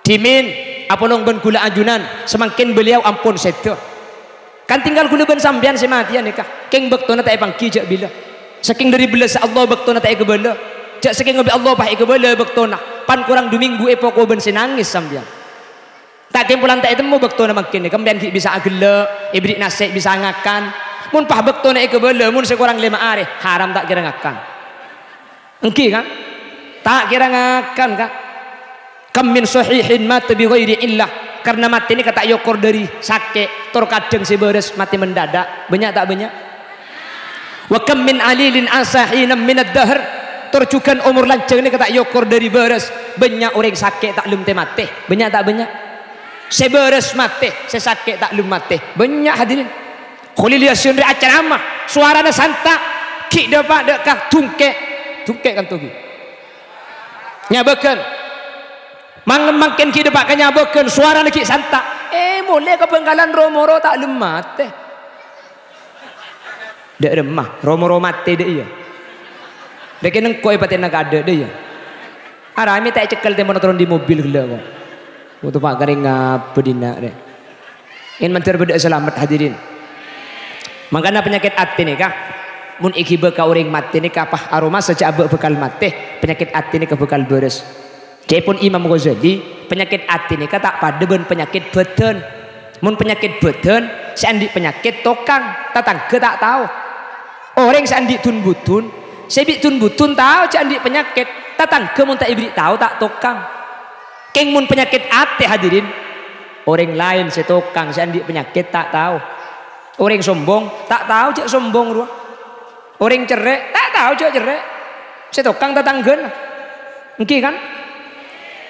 Dhimèn, apolong bân ghulâ ajunan, samangkèn beliau ampon sèdhâ. Kan tinggal ghulâ bân sampèyan sè matèya nèka. Kèng bâktona ta' èpangghi jhâ' bilâ. Sakèng dhâri bellâssa Allah bâktona ta' èkabâlâ. Jhâ' sakèng obi Allah pas èkabâlâ bâktona. Pan korang du minggu èpoko bân sè nangès sampèyan. Ta' kèng polana ta' ètemmo bâktona mangkèn nèka, sampèyan ghi' bisa aghellâ', èberri' nasè' bisa ngakan. Mon pas bâktona èkabâlâ, mon sè korang lèma arè, haram ta' kèra ngakan. Èngghi, kan? Ta' kèra ngakan, kan? Kam min shahihin mata bi ghairi illah. Karna matè nèka ta' èokor dhâri sakè', tor kadhâng sè bârâs matè mendadak. Bânnya' ta' bânnya'? Wa kam min alilin asha hinam minad dahr. Tor jhughân omor lanjhâng nèka ta' èokor dhâri bârâs. Bânnya' orèng sakè' ta' lem tè matè. Bânnya' ta' bânnya'? Sè bârâs matè, sè sakè' ta' lem matè. Bânnya', hadirin. Kholil Yasin rè acaramah, sowarana santa', ghi' dâpa' dâ' ka dungkè'. Dungkè' kanto ghi'. Nyabâghân. Mang-, mangkèn ghi' dâpa' ka nyabâghân, sowarana ghi' santa'. Eh, molè ka Bhângkalan ro-moro ta' lem matè. Dâ' remma, ro-moro matè dâ' iyâ. Dâ' kènèng ko' è patèna kaadâ' dâ' iyâ. Arè mè' ta' ècekkel tèmpona toron dâri mobil ghellâ' ko'. Ko' topa' karè ngabâ dinna' rè. Èn mandhâr bâdâ salamet, hadirin. Mangkana panyakèt atè nèka, mon èghibâ ka orèng matè nèka, pas aromasa jhâ' abâ' bhâkal matè, panyakèt atè nèka bhâkal bârâs. Ca'èpon Imam Ghazali, panyakèt atè nèka ta' padâ bân panyakèt bâdân. Mon panyakèt bâdân, sè andi' panyakèt tokang, tatangghâ ta' tao. Orèng sè andi' dun-budun, sè bi' dun-budun tao jhâ' andi' panyakèt, tatangghâ mon ta' èberri' tao ta' tokang. Kèng mon panyakèt atè, hadirin, orèng laèn sè tokang sè andi' panyakèt ta' tao. Orèng sombong ta' tao jhâ' sombong rowa. Orèng cerrè' ta' tao jhâ' cerrè'. Sè tokang tatangghâna. Èngghi, kan?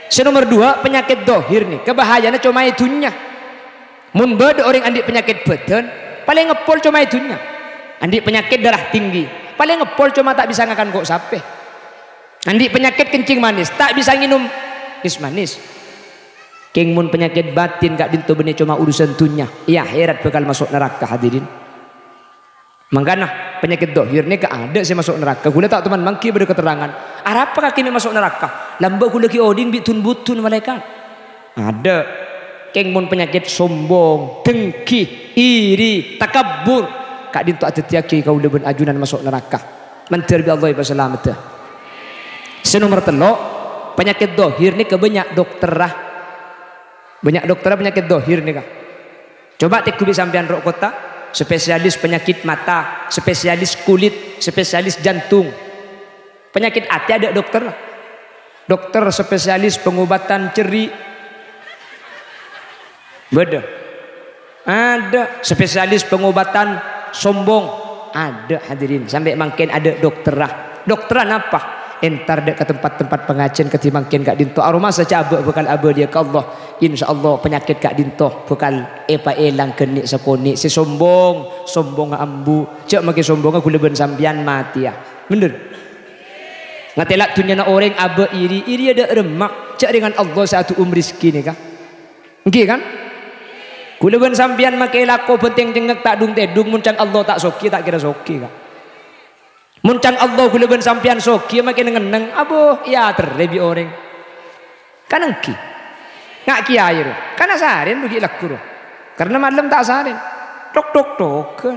Sè nomer dua, panyakèt dhohir nèka bahayana coma è dhunnya. Mon bâdâ orèng andi' panyakèt bâdân, palèng eppol coma è dhunnya. Andi' panyakèt darah tinggi, palèng eppol coma ta' bisa ngakan ko' sapè. Andi' panyakèt kencing manis, ta' bisa ngènom es manis. Kèng mon panyakèt batin ka'dinto bânnè coma urusan dhunnya, è akhèrat bhâkal maso' naraka, hadirin. Mangkana, panyakèt dhohir nèka adâ' sè maso' naraka. Ghulâ ta' toman mangghi bâdâ katerrangan. Arapa kakè mè' maso' naraka? Lambâ' ghulâ ghi' odi'na bi' dun-budun malaèkat. Adâ'. Kèng mon panyakèt sombong, dengki, iri, takabbur, ka'dinto adhâddhiyâghi kaulâ bân ajunan maso' naraka. Mandhâr bi' Allah èpasalameddhâ. Sè nomer tello', panyakèt dhohir nèka bânnya' dokterra. Bânnya' dokterra panyakèt dhohir nèka. Coba tèngghu bi' sampèyan ro' kotta, spesialis penyakit mata, spesialis kulit, spesialis jantung. Panyakèt atè adâ' dokter. Dokter spesialis pengobatan ceri'. Bâdâ. Adâ' spesialis pengobatan sombong. Adâ', hadirin. Sampè' mangkèn adâ' dokterra. Dokterra napa? Entar dâ' ka tempat-tempat pangajiân kadhi mangkèn ka'dinto. Aromasa jhâ' abâ' bhâkal abâliyâ ka Allah. Insyaallah panyakèt ka'dinto bhâkal èpaèlang ghânni' sakonè'. Sè sombong, sombongnga ambu. Jhâ' makè sombongnga ghulâ bân sampèyan matèya. Bhender? Ngatèla' dhunnyana orèng abâ' iri, iri adâ' remma. Jhâ' rèngan Allah sè adu'um rejhekkè nèka. Èngghi, kan? Ghulâ bân sampèyan makè lako bhântèng cengngek ta' dung-tèdung, mon can Allah ta' soghi, ta' kèra soghi, Ka'. Mon can Allah ghulâ bân sampèyan soghi, makè neng-enneng, abo, èaterrè bi' orèng. Kan èngghi. Nga' kèyaè ro. Kan asarèn ro ghi' lagghu ro. Karna malem ta' asarèn. Tok-tok-tokan.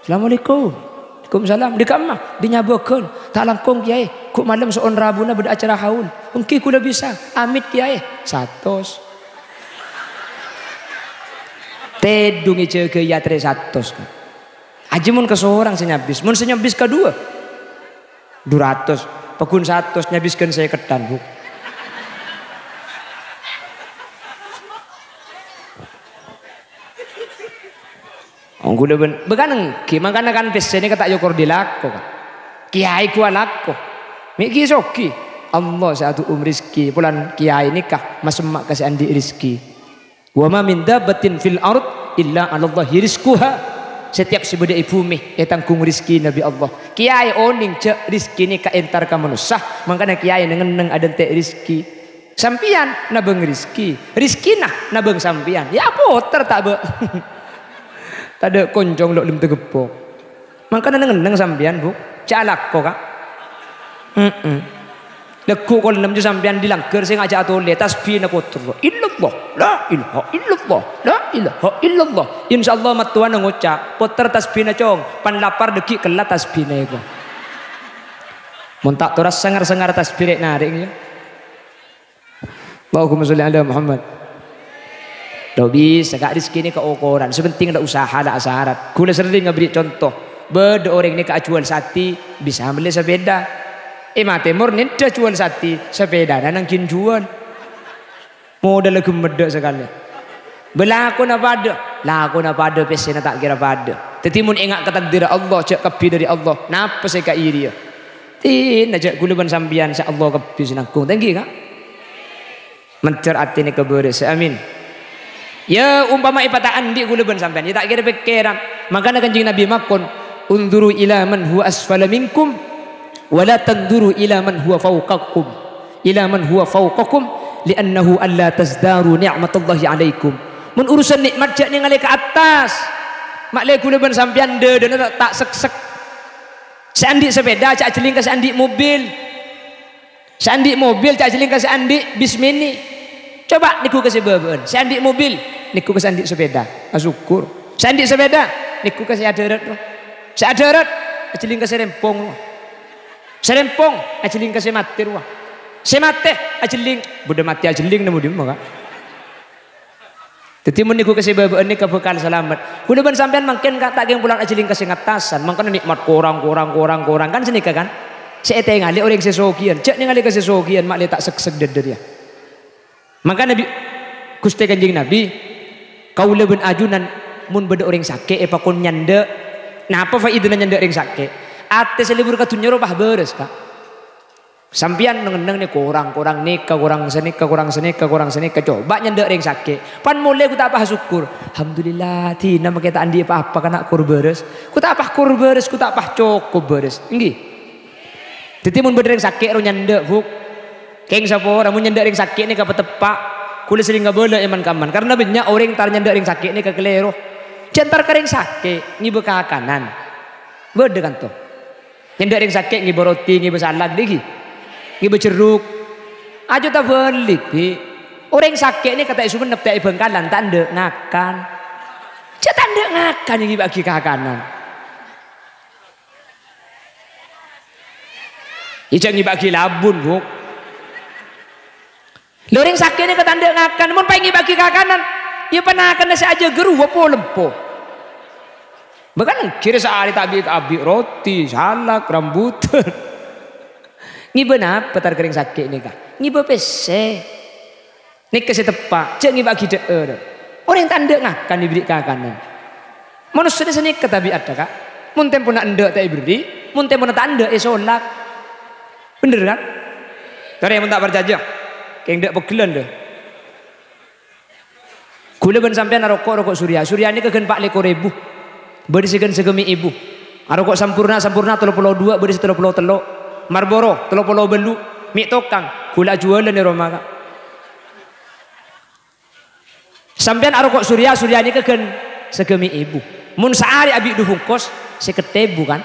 "Assalamualaikum." "Waalaikumsalam." "Dâ' ka'emma?" "Dâ' nyabâghân." "Ta' langkong, Kèyaè. Ghu' malem so'on rabuna bâdâ acara haul." "Èngghi ghulâ bisa." "Amit, Kèyaè." Satos. Tèdung èjâgâ èaterrè satos. Ajâ mon kasorang sè nyabis, mon sè nyabis kadhuwâ, du ratos, pagghun satos nyabis ghân sèkèdhân, Bu. Oh, ghulâ bân-, bâkana èngghi, mangkana kan pèssè nèka ta' èokor dâri lako, Ka'. Kèyaè ghu alako. Mè' ghi' soghi. Allah sè adu'um rejhekkè, polana kèyaè nèka masemma' ka sè andi' rejhekkè. "Wa ma min dabbatin fil ard illa 'alallahi rizquha." Setiap sè bâdâ è bhumè ètangghung rejhekkèna bi' Allah. Kèyaè onèng jhâ' rejhekkè nèka èntar ka manossa, mangkana kèyaè neng-enneng adhânte' rejhekkè. Sampèyan nabâng rejhekkè, rejhekkèna nabâng sampèyan. Ya, potèr ta' bâ-, tadâ' koncong lo' lem tegebbhok. Mangkana neng-enneng sampèyan, Bu. Jhâ' alako, Ka'. Heeh. Lagghu' kol ennem jâ' sampèyan è langghâr sè ngajhâk atolè, tasbihna potèr. Illallah, la ilaha illallah, la ilaha illallah. Insyaallah mattowana ngoca', "Potèr tasbihna, Cong, pan lapar dâgghi' kella tasbihna èko." Mon ta' toras sangar-sangar tasbih rè'-narè', ya. Allahumma sholli ala Muhammad. Lo' bisa, Ka', rejhekkè nèka okoran. Sè pentèng la usaha, la asarat. Ghulâ serrèng ngaberri' conto. Bâdâ orèng nèka ajhuwâl satè, bisa mellè sapèda. È Matèmor nèndhâ jhuwâl satè, sapèdana nangghing jhuwâl. Modhâlla ghemmeddhâ sakalè. Bâ lakona padâ, lakona padâ, pèssèna ta' kèra padâ. Dhâddhi mon enga' ka takdirra Allah, jhâ' kabbhi dâri Allah. Napa sè èkaè rèya? Dinah jhâ' ghulâ bân sampèyan, sya Allah kabbhi sè nangghung. Ta' ènggi, Ka'? Mandhâr atèna kabârâs. Amin. Ya, ompama èpataandi' ghulâ bân sampèyan, ya ta' kèra pèkkèran. Mangkana Kanjeng Nabi makon, "Unzuru ila man huwa asfala minkum, wa la tanzuru ila man huwa fawqakum, ila man huwa fawqakum, li'annahu alla tazdaru ni'matallahi alaikum." Mon urusan nè'mat, jhâ' nèngalè ka attas. Ma'lè ghulâ bân sampèyan dâdâna ta', ta' seksek. Sè andi' sapèda, jhâ' ajhelling ka sè andi' mobil. Sè andi' mobil, jhâ' ajhelling ka sè andi' bis mini. Coba neggu' ka sè bâbâ'ân. Sè andi' mobil, neggu' ka sè andi' sapèda. Asokkor. Sè andi' sapèda, neggu' ka sè adhârât, rowa. Sè adhârât, ajhelling ka sè rèmpong, rowa. Sè rèmpong, ajhelling ka sè matè, rowa. Sè matè, ajhelling. Bâdâ matè ajhelling, nemmo dimma, Ka'? Dhâddhi, mon neggu' ka sè bâbâ'ân nèka bhâkal salamet. Ghulâ bân sampèyan mangkèn, Ka', ta' kèng polana ajhelling ka sè ngattasan. Mangkana nè'mat korang, korang, korang, korang. Kan sanèka, kan? Sè ètèngalè orèng sè sogiyân. Jhâ' nèngalè ka sè sogiyân, ma'lè ta' seksek dâdâ rèya. Mangkana bi-, Ghustè Kanjeng Nabi, "Kaulâ bân ajunan mon bâdâ orèng sakè' èpakon nyandhâ', napa faèdana nyandhâ' orèng sakè'? Atè sè lebur ka dhunnya rowa pas bârâs, Ka'." Sampèyan neng-enneng nè korang, korang nèka, korang sanèka, korang sanèka, korang sanèka. Coba nyandhâ' rèng sakè'. Pan molè ghu ta' pas asokkor. "Alhamdulillah, dinah makè ta' andi' pa-apa, kana' kor bârâs." Ghu ta' pas kor bârâs, ghu ta' pas cokop bârâs. Ènggi. Dhâddhi mon bâdâ rèng sakè' rowa nyandhâ', Bu. Kèng sapora, mon nyandhâ' rèng sakè' nèka pateppa'. Ghulâ serrèng abâlâ è man-kamman. Karna bânnya' orèng tar nyandhâ' rèng sakè' nèka kalèro. Jhâ' entar ka rèng sakè', ngibâ kakanan. Bâdâ kanto. Nyandhâ' rèng sakè' ngibâ roti, ngibâ salad, dâggi'. Ngibâ jerruk. Ajo tabhâlik, Bi'. Orèng sakè' nèka ta' è Songennep, ta' è Bhângkalan, ta' endâ' ngakan. Jhâ' ta' endâ' ngakan, ngibâ'aghi kakanan. Iyâ, jhâ' ngibâ'aghi labun, Bu. Lha, orèng sakè' nèka ta' endâ' ngakan, mon pas èngibâ'aghi kakanan, iyâ, panakanna sè ajâgâ rowa po-lempo. Bhâkal ènggi rè saarè ta' bi'-kabi' roti, salad, rambutan. Ngibâ napa tar ka rèng sakè' nèka? Ngibâ pèssè. Nèka sè teppa', jhâ' ngibâ'aghi dhâ'âr. Orèng ta' endâ' ngakan èberri' kakanan. Manossa sanèka tabi'atta, Ka'. Mon tempona endâ' ta' èberri', mon tempona ta' endâ' èsolak. Bhender, kan? Torè, mon ta' parcajâ, kèng dâ' pegghellân, dâ. Ghulâ bân sampèyan aroko', roko' Surya. Surya nèka ghân pa' lèkor èbu. Bâdâ sè ghân sagâmè' èbu. Aroko' Sampurna, Sampurna tello polo duwâ', bâdâ sè tello polo tello'. Marlboro, tello polo bâllu'. Mè' tokang, ghulâ ajhuwâlân è roma, Ka'. Sampèyan aroko' Surya, Surya nèka ghân sagâmè' èbu. Mon saarè abi' du bungkos, sèket èbu, kan?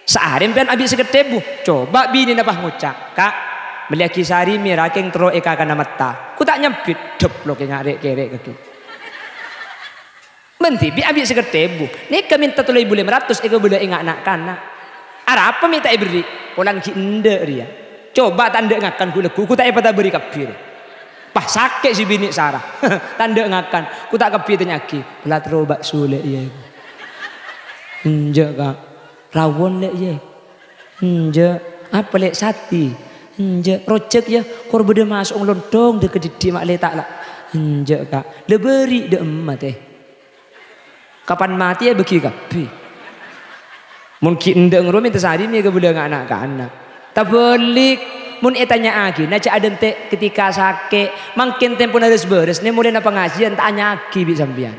Saarè sampèyan abi' sèket èbu. Coba binèna pas ngoca', "Ka', mellèyaghi sarè mèra kèng terro èkakana metta." Ghu ta' nyambit, dep lo' kèng arè'-kèrè' kakè. Bân dhibi' abi' sèket èbu. Nèka mènta tello èbu lèma ratos èkabâlâ ènga' na'-kana'. Arapa mè' ta' èberri'? Polana ghi' endâ' rèya. Coba ta' endâ' ngakan ghu-lagghu, ghu ta' èpatabâri kabbhi rè. Pas sakè' sè binè' sara. Ta' endâ' ngakan, ghu ta' kabbhi ètanya'aghi, "Pèla terro bakso lè', iyâ?" "Enjâ', Ka'." "Rawon lè', iyâ?" "Enjâ'." "Apa lè', satè?" "Enjâ'." "Rojhâk, iyâ?" "Kor bâdâ maso' nglonthong dâ' ka dhiddhi' ma' lè' ta' la-," "Enjâ', Ka'." "La bâri' dâ' emma, tè." Kapan matè èbâghi kabbhi. Mon ghi' endâ' ngrowa mènta sarè mè' èkabâlâ ènga' na'-kana'. Tabâlik, mon ètanya'aghina jhâ' adhânte' ketika sakè', mangkèn tempona rès-bârès, nè molèna pangajiyân ta' anya'aghi bi' sampèyan.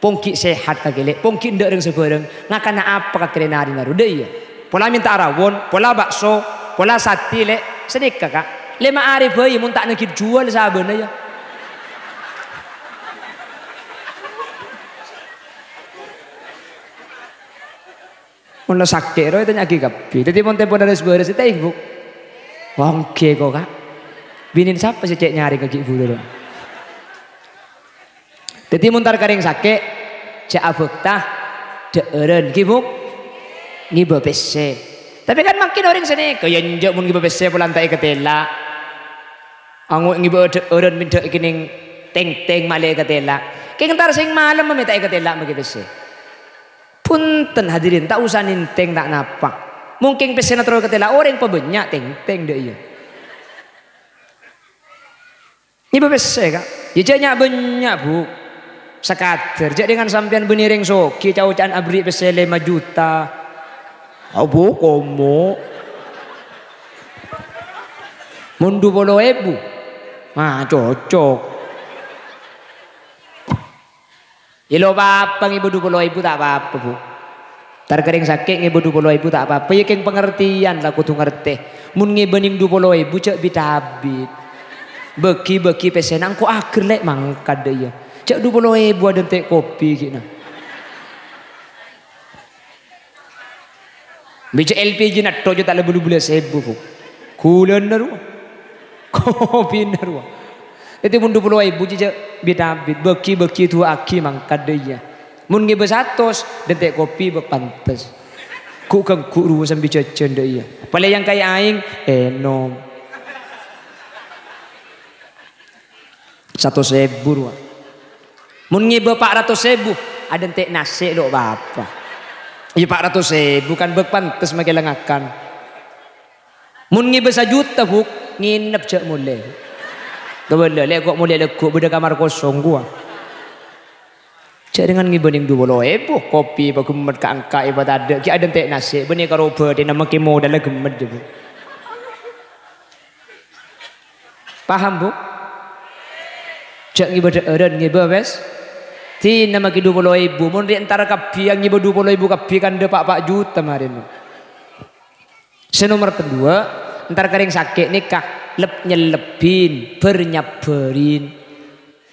Pong ghi' sehat kakè, Lè'. Pong ghi' endâ' rèng sabhârâng. Ngakana apa kakè, Lè', narèna ro? Dâ' iyâ. Pola mènta rawon, pola bakso, pola satè, Lè'. Sanèka, Ka'. Lèma arè bhâi mon ta' nangghit juwâl sabâna, yâ. Mon la sakè' ro ètanya'aghi kabbhi. Dâddhi mon tempona bârâs-bârâs ètanya'aghi, Bu. Wah, ènggi ko, Ka'. Binèn sapa sè cè' nyarèngaghi buru ro? Dâddhi mon entar ka rèng sakè', jhâ' abhâkta dhâ'ârân, ghi, Bu? Ngibâ pèssè. Tapè kan mangkèn orèng sanèka, yâ enjâ' mon ngibâ pèssè pola ta' èkatèla'. Ango' ngibâ dhâ'ârân mènta' èkennèng tèng-tèng malè èkatèla'. Kèng entar sèng malem mè' ta' èkatèla' maghi pèssè. Bhunten, hadirin, ta' osa nèntèng ta' napa. Mon kèng pèssèna terro èkatèla' orèng pabânnya' tèng-tèng dâ' iyâ. Ngibâ pèssè, Ka'. Yâ, jhâ' nya'-bânnya', Bu. Sakadâr, jhâ' dhângan sampèyan bânnè rèng soghi, ca'-oca'an aberri' pèssè lèma juta. Abu, komo. Mon du polo èbu. Ah, cocok. Yâ, lo' pa-apa ngibâ du polo èbu ta' pa-apa, Bu. Entar ka rèng sakè' ngibâ du polo èbu ta' pa-apa. Yâ, kèng pangartèyan la kodhu ngartè. Mon ngibâ nèng du polo èbu jhâ' bit-abit. Bâgi-bâgi pèssèna engko' aghâr, Lè', mangkat dâ' iyâ. Jhâ' du polo èbu adântè' kopi ghi'na. Bâjâ L P G natto' jhâ' ta' la bâllu bellâs èbu, Bu. Ghulâna rowa. Kopina rowa. Dâddhi mon du polo èbu jhâ' bit-abit, bâgi-bâgi duwâ'aghi mangkat dâ' iyâ. Mon ngibâ satos, dântè' kopi bâk pantes. Ghu'-ghângghu' rowa sambi jhâjhân dâ' iyâ. Palèng kaya aèng, ènom. Satos èbu rowa. Mon ngibâ pa' ratos èbu, adântè' nasè' lo' pa-apa. Iyâ, pa' ratos èbu kan bâk pantes makè la ngakan. Mon ngibâ sajuta, Bu, ngènep jhâ' molè. Kabâlâ, Lè', ko' molè lagghu' bâdâ kamar kosong ghuwâ. Jhâ' dhângan ngibâ nèng du polo èbu, kopi paghemmet ka-angka èpatadâ', ghi' adântè' nasè', bânnè karo bâdâna makè modalla ghemmet, jâ, Bu. Paham, Bu? Jhâ' ngibâ dhâ'ârân, ngibâ wes. Dinna makè du polo èbu, mon rè' entar kabbhi, ngibâ du polo èbu kabbhi kan dâpa' pa' juta marèna. Sè nomer kedua, entar ka rèng sakè' nèka, lep-, nyellebbhin, bâr-nyabbhârin.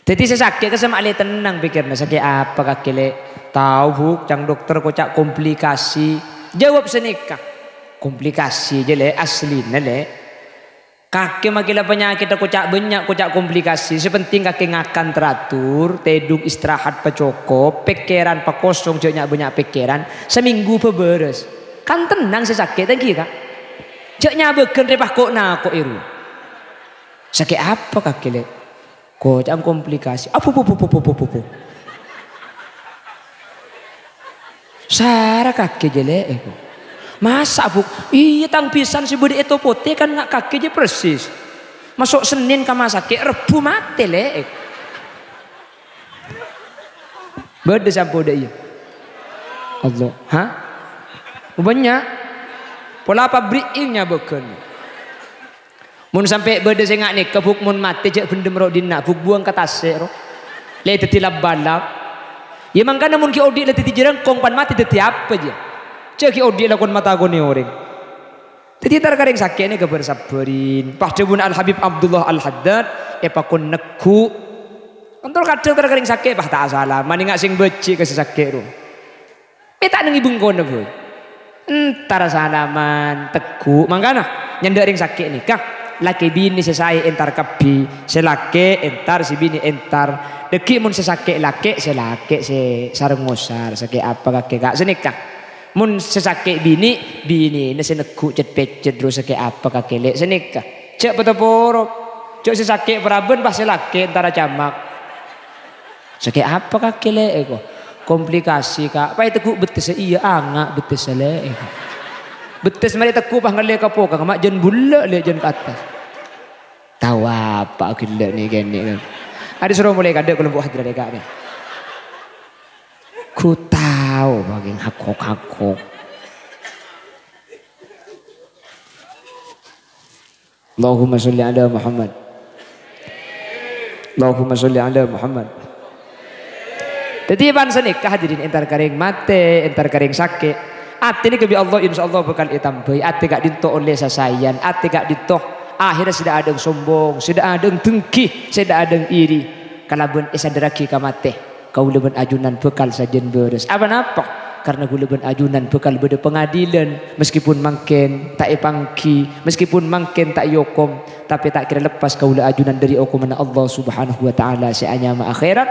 Dâddhi sè sakè' ka sè ma'lè tennang pèkkèrra, "Sakè' apa kakè, Lè'?" "Tao, Bu, ca'na dokter koca' komplikasi." Jawab sanèka, "Komplikasi jâ, Lè', asllina, Lè'. Kakè makè la panyakèdda koca' bânnya', koca' komplikasi. Sè penting kakè ngakan teratur, tèdung istirahat pacokop, pèkkèran pakosong, jhâ' nya'-bânnya' pèkkèran, samènggu bâbârâs." Kan tennang sè sakè', ta' ènggi, Ka'? Jhâ' nya'-bâghân rè pako'-nako'è rowa. "Sakè' apa kakè, Lè'?" "Koca'na komplikasi." "Apo, po, po, po, po, po, po, po? Sara kakè jâ, Lè', ko'." "Masa', Bu'?" "Iyâ, tang bhisan sè bâdâ è Topotè kan nga' kakè jâ persis. Maso' Sennèn ka ma' sakè', Rebbhu matè, Lè'." Bâdâ sè ampo dâ' iyâ? Allah. Hah? Bânnya'. Pola pabrik nya'-bâghân. Mon sampè' bâdâ sè nga' nèka, Bu', mon matè jhâ' bhendhem ro' dinna', Bu', buwâng ka tasè' ro. Lè' dâddhi lap-balap. Yâ mangkana mon ghi' odi' la dâddhi jârângkong, pan matè dâddhi apa, jâ? Jhâ' ghi' odi' lakon matakonè orèng. Dâddhi, entar ka rèng sakè' nèka bâr-sabbhârin. Pas dhâbuna Al-Habib Abdullah Al-Haddad, èpakon negghu'. Èntar kadhâng entar ka rèng sakè', pas ta' asalaman, nga' sè bâji' ka sè sakè' ro. Mè' ta' neng è bengkona, boy. Entar salaman, tegghu'. Mangkana, nyandhâ' rèng sakè' nèka, lakè binè sè saè entar kabbhi. Sè lakè' entar, sè binè entar. Dhâggi' mon sè sakè' lakè', sè lakè' sè sareng ngosar. Sakè' apa kakè, Ka'? Sanèka. Mon sè sakè' binè, binèna sè negghu' cet-pèccet, ro sakè' apa kakè, Lè'? Sanèka. Jhâ' pada porop. Jhâ' sè sakè' parabân, pas sè lakè' entara camak. Sakè' apa kakè, Lè', ko'? Komplikasi, Ka'. Pas ètegghu' bettessa, iyâ, anga' bettessa, Lè', ko'. Bettes marè ètegghu' pas ngallè ka pokang, ma' jân bulâ', Lè', jân ka attas. Tao apa ghellâ' nè kènè', kan? Arè soro molè kadâ' kalompo' hadrat, Ka', nè. Ghu tao, pagèng hakok-hakok. Allahumma sholli ala Muhammad. Allahumma sholli ala Muhammad. Dhâddhi, pan sanèka, hadirin, entar ka rèng matè, entar ka rèng sakè'. Atè nèka bi' Allah, insyaallah, bhâkal ètambâi. Atè ka'dinto ollè sasaèyan, atè ka'dinto akhèrra sè dâ' adâ'na sombong, sè dâ' adâ'na dengki, sè dâ' adâ'na iri. Kalabân èsandarraghi ka matè, kaulâ bân ajunan bhâkal sajân bârâs. Apa napa? Karna kaulâ bân ajunan bhâkal bâdâ pangadilan, meskipun mangkèn ta' èpangghi, meskipun mangkèn ta' èokom, tapè ta' kèra leppas kaulâ ajunan dâri okomanna Allah Subhanahu wa Ta'ala sè anyama akhèrat,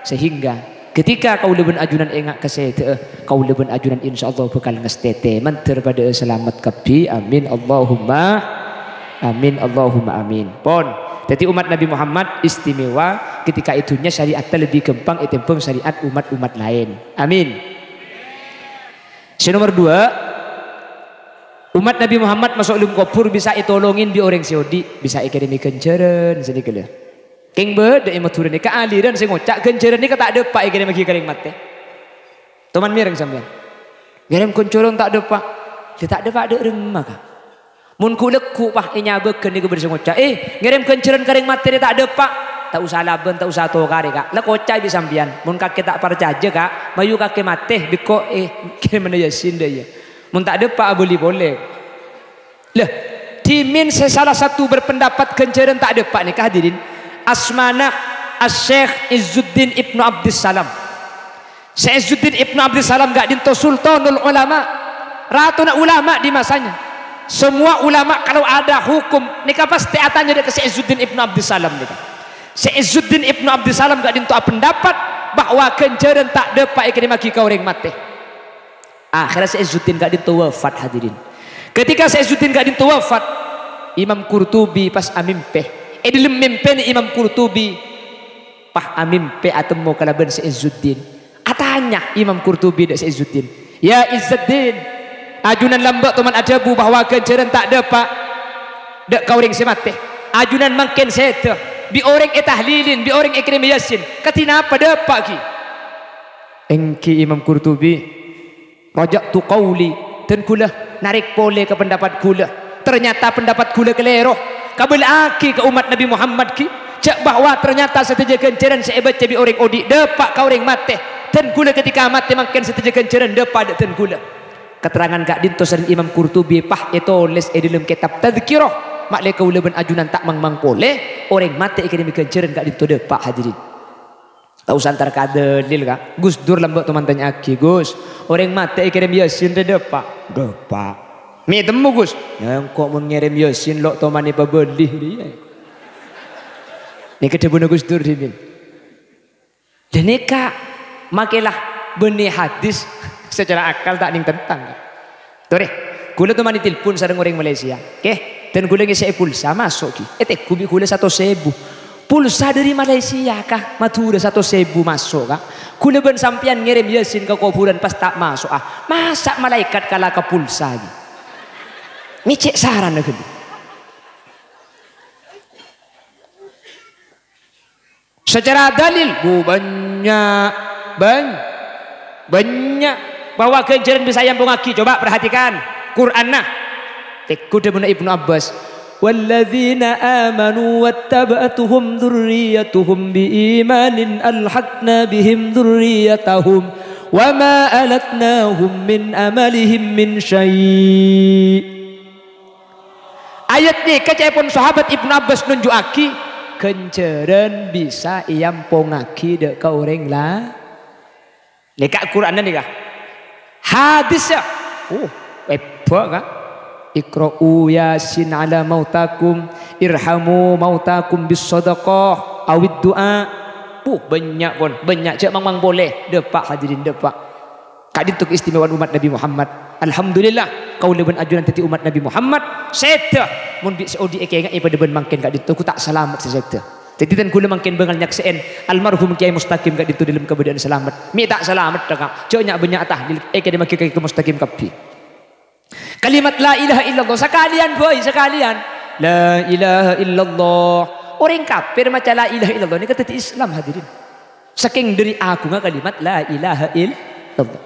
sehingga ketika kaulâ bân ajunan enga' ka sèdhâ'â, kaulâ bân ajunan insyaallah bhâkal ngastètè, mandhâr padâ'â salamet kabbhi. Amin, Allahumma amin, Allahumma amin. Pon. Dhâddhi, umat Nabi Muhammad istimewa ketika è dhunnya syariatta lebbi ghâmpang ètèmbhâng syariat umat-umat laèn. Amin. Sè nomer duwâ', umat Nabi Muhammad maso' è alam kobhur bisa ètolongè bi' orèng sè odi', bisa èkèrèmè ghânjhârân, sanèka lho. Kèng bâdâ è Madhurâ nèka aliran sè ngoca' ghânjhârân nèka ta' dâpa' èkèrèmaghi ka rèng matè. Toman mèreng sampèyan. Ngèrèm ghânjhârân ta' dâpa'. Lha, ta' dâpa' dâ' remma, Ka'? Mon ghu-lagghu, pas è nyabâghân nèka bâdâ sè ngoca', "Eh, ngèrèm ghânjhârân ka rèng matè rè ta' dâpa'." Ta' osa labân, ta' osa tokarè, Ka'. La koca' bi' sampèyan. Mon kakè ta' parcajâ, Ka', mayu kakè matè, bi' engko', eh, kèrèmana Yasin dâ' iyâ. Mon ta' dâpa', abâli polè. Lah, dhimèn sè sala satu berpendapat ghânjhârân ta' dâpa' nèka, hadirin, asmana Asy-Syeikh Izzuddin Ibnu Abdissalam. Sè Izzuddin Ibnu Abdissalam ka'dinto Sultanul Ulama, ratona ulama di masanya. Semua ulama kalau ada hukum, nèka pastè atanya dâ' ka Sè Izzuddin Ibnu Abdissalam nèka. Sè Izzuddin Ibnu Abdissalam ka'dinto apendapat bahwa ghânjhârân ta' dâpa' èkèrèmaghi ka orèng matè. Akhèrra Sè Izzuddin ka'dinto wafat, hadirin. Ketika Sè Izzuddin ka'dinto wafat, Imam Qurtubi pas amimpè. È dâlem mimpèna Imam Qurtubi, pas amimpè atemmo kalabân Sè Izzuddin. Atanya Imam Qurtubi dâ' Sè Izzuddin, "Ya Izzuddin, ajunan lambâ' toman adhâbu bahwa ghânjhârân ta' dâpa' dâ' ka orèng sè matè. Ajunan mangkèn sèdhâ, bi' orèng ètahlilin, bi' orèng èkèrèmè Yasin. Kadhi napa dâpa' ghi?" "Èngghi, Imam Qurtubi, raja'tu qauli, dân ghulâ narèk polè ka pendapat ghulâ. Ternyata pendapat ghulâ kalèro. Kabâlâ'aghi ka ommat Nabi Muhammad ghi, jhâ' bahwa ternyata sadhâjâ ghânjhârân sè èbâca bi' orèng odi' dâpa' ka orèng matè. Dân ghulâ ketika matè mangkèn sadhâjâ ghânjhârân dâpa' dâ' dân ghulâ." Katerrangan ka'dinto sareng Imam Qurtubi pas ètolès è dâlem kètab Tadzkirah. Ma'lè kaulâ bân ajunan ta' mangmang polè, orèng matè èkèrèmè ghânjhârân ka'dinto dâpa', hadirin. Ta' osa entar ka dalil, Ka'. Gus Dur lambâ' toman tanya'aghi, "Gus, orèng matè èkèrèm Yasin rè dâpa'?" "Dâpa'." "Mè' temmo, Gus." "Engko' mon ngèrèm Yasin lo' toman èpabâli rèya." Nèka dhâbuna Gus Dur dhimèn. Lah nèka makè la bânnè hadis secara akal ta' nèng tentang, Ka'. Torè, ghulâ toman ètelpon sareng orèng Malaysia. "Kè, dân ghulâ ngèssè'è pulsa maso' ghi." Ètengghu bi' ghulâ satos èbu. Pulsa dâri Malaysia, Ka', Madhurâ satos èbu maso', Ka'. Ghulâ bân sampèyan ngèrèm Yasin ka kobhurân pas ta' maso'a. Masa' malaèkat kala ka pulsa ghi? Ngècè' sarana ghâllu. Secara dalil, bu, banyak, ban-, banyak bahwa ghânjhârân bisa èampongaghi. Coba perhatikan Qur'anna. Tengghu dhâbuna Ibnu Abbas, "Walladzina amanu wattaba'atuhum dzurriyyatuhum biimanin alhaqna bihim dzurriyyatahum wa ma alatnahum min amalihim min syai'." Ayat nèka ca'èpon sahabat Ibnu Abbas nunju'aghi ghânjhârân bisa èampongaghi dâ' ka orèng la-, nèka Qur'anna nèka. Hadis, ya. Uh, hebat, Ka'. "Iqra'u Yasin ala mautakum, irhamu mautakum bis shadaqah awid du'a." Uh, bânnya' pon, bânnya'. Jhâ' mangmang polè. Dâpa', hadirin, dâpa'. Ka'dinto keistimewaan umat Nabi Muhammad. Alhamdulillah, kaulâ bân ajunan dhâddhi umat Nabi Muhammad. Sèdhâ, mon bi' sè odi' èkaènga'è padâ bân mangkèn ka'dinto, ghu ta' salamet sè sèdhâ. Dhâddhi, dân ghulâ mangkèn bângal nyaksè'è almarhum Kèyaè Mustaqim ka'dinto dâlem kabâdâ'ân salamet. Mè' ta' salamet, Ka'. Jhâ' nya'-bânnya' tahlil, èkèrèmaghi ka Kèyaè Mustaqim kabbhi. Kalimat la ilaha illallah, sakalèyan, bhâi, sakalèyan. La ilaha illallah. Orèng kafir maca la ilaha illallah nèka dhâddhi Islam, hadirin. Sakèng dâri aghungnga kalimat la ilaha illallah.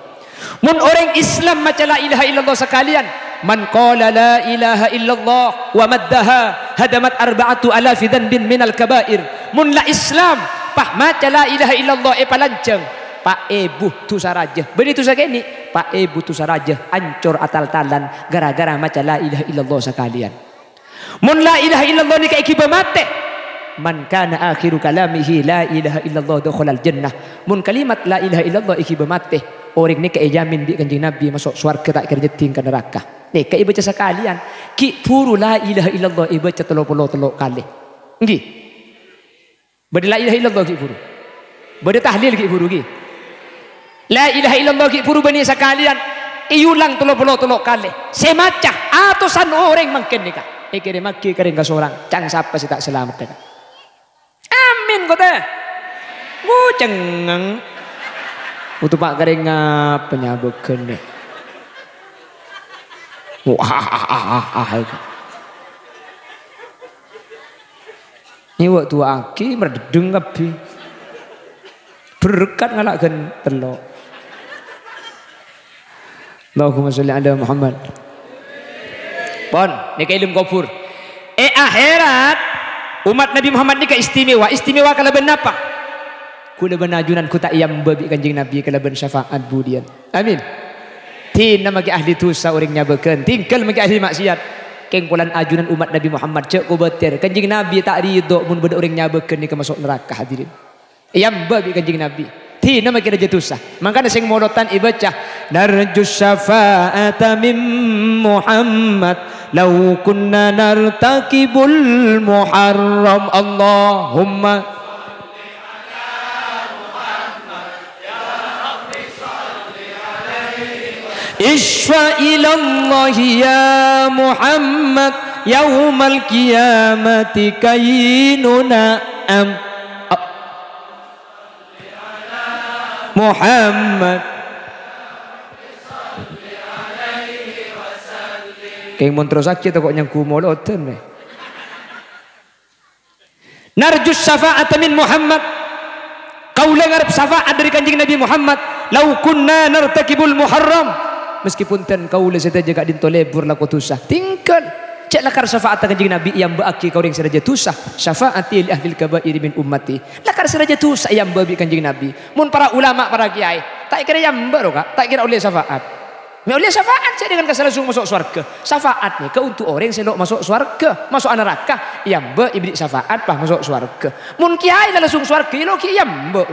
Mon orèng Islam maca la ilaha illallah sakalèyan, "Man qala la ilaha illallah wa maddaha hadamat arba'atu alafi dzanbin minal kaba'ir." Mon la Islam, pas maca la ilaha illallah èpalanjhâng, Pa' èbu dhusa rajâ. Bânnè dhusa kènè', pa' èbu dhusa rajâ ancor atal-talan gara-gara maca la ilaha illallah sakalèyan. Mon la ilaha illallah nèka èghibâ matè, "Man kana akhiru kalamihi la ilaha illallah dakhalal jannah." Mon kalimat la ilaha illallah èghibâ matè, orèng nèka èjamin bi' Kanjeng Nabi maso' sowarghâ ta' kèra nyeddhing ka naraka. Nèka èbâca sakalèyan, ghi' bhuru la ilaha illallah èbâca tello polo tello' kalè. Ènggi. Bâdâ la ilaha illallah ghi' bhuru. Bâdâ tahlil ghi' bhuru, ghi. La ilaha illallah ghi' bhuru bânnè sakalèyan èulang tello polo tello' kalè. Sè maca atosan orèng mangkèn nèka. Èkèrèmmaghi ka rèng kasorang, ca'na sapa sè ta' salamet nèka. Amin, kote. Wuh, cengngeng. Butuh pa' karèng apa nyabâghân nè. Wah, ah, ah, ah, ah, ah. Nyewa duwâ'aghi mardhedheng kabbhi. Berkat ngala' ghân tello'. Allahumma sholli ala Muhammad. Pon, nèka èlem kobhur. È akhèrat, umat Nabi Muhammad nèka istimewa. Istimewa kalabân napa? Kaulâ bân ajunan ghu ta' èambâ bi' Kanjeng Nabi kalabân syafaat budiyân. Amin. Dina maghi ahli dhusa orèng nyabâghân, tinggal maghi ahli maksiat. Kèng polana ajunan umat Nabi Muhammad jhâ' kobâtèr. Kanjeng Nabi ta' ridho mon bâdâ orèng nyabâghân nèka maso' naraka, hadirin. Èambâ bi' Kanjeng Nabi. Dina maghi rajâ dhusa. Mangkana sè molodhân èbâca, "Narju syafa'ata min Muhammad, law kunna nartakibul muharram." Allahumma Isyfa' ilallahi ya Muhammad, yaumal qiyamati kainuna am-, a-, Muhammad. Kèng mon terrosaghi tako' nyangghu molodhân, mè. Narju syafa'ata min Muhammad. Kaulâ ngarep syafaat dhâri Kanjeng Nabi Muhammad. Lau kunna nartakibul muharram. Meskipun dhân kaulâ sadhâjâ ka'dinto lebur lako dhusa. Tinggal. Jhâ' lakar syafaatta Kanjeng Nabi èambâ'âghi ka orèng sè rajâ dhusa. Syafa'ati li ahlil kaba'iri min ummati. Lakar sè rajâ dhusa èambâ' bi' Kanjeng Nabi. Mon para ulama, para kiai, ta' kèra èambâ' ro, Ka'. Ta' kèra ollè syafaat. Mè' ollè syafaat sè dengan kassa langsung maso' sowarghâ. Syafaat nèka untuk orèng sè lo' maso' sowarghâ, maso' naraka. Èambâ' èberri' syafaat pas maso' sowarghâ. Mon kiai la langsung sowarghâ, lo' ghi' èambâ'.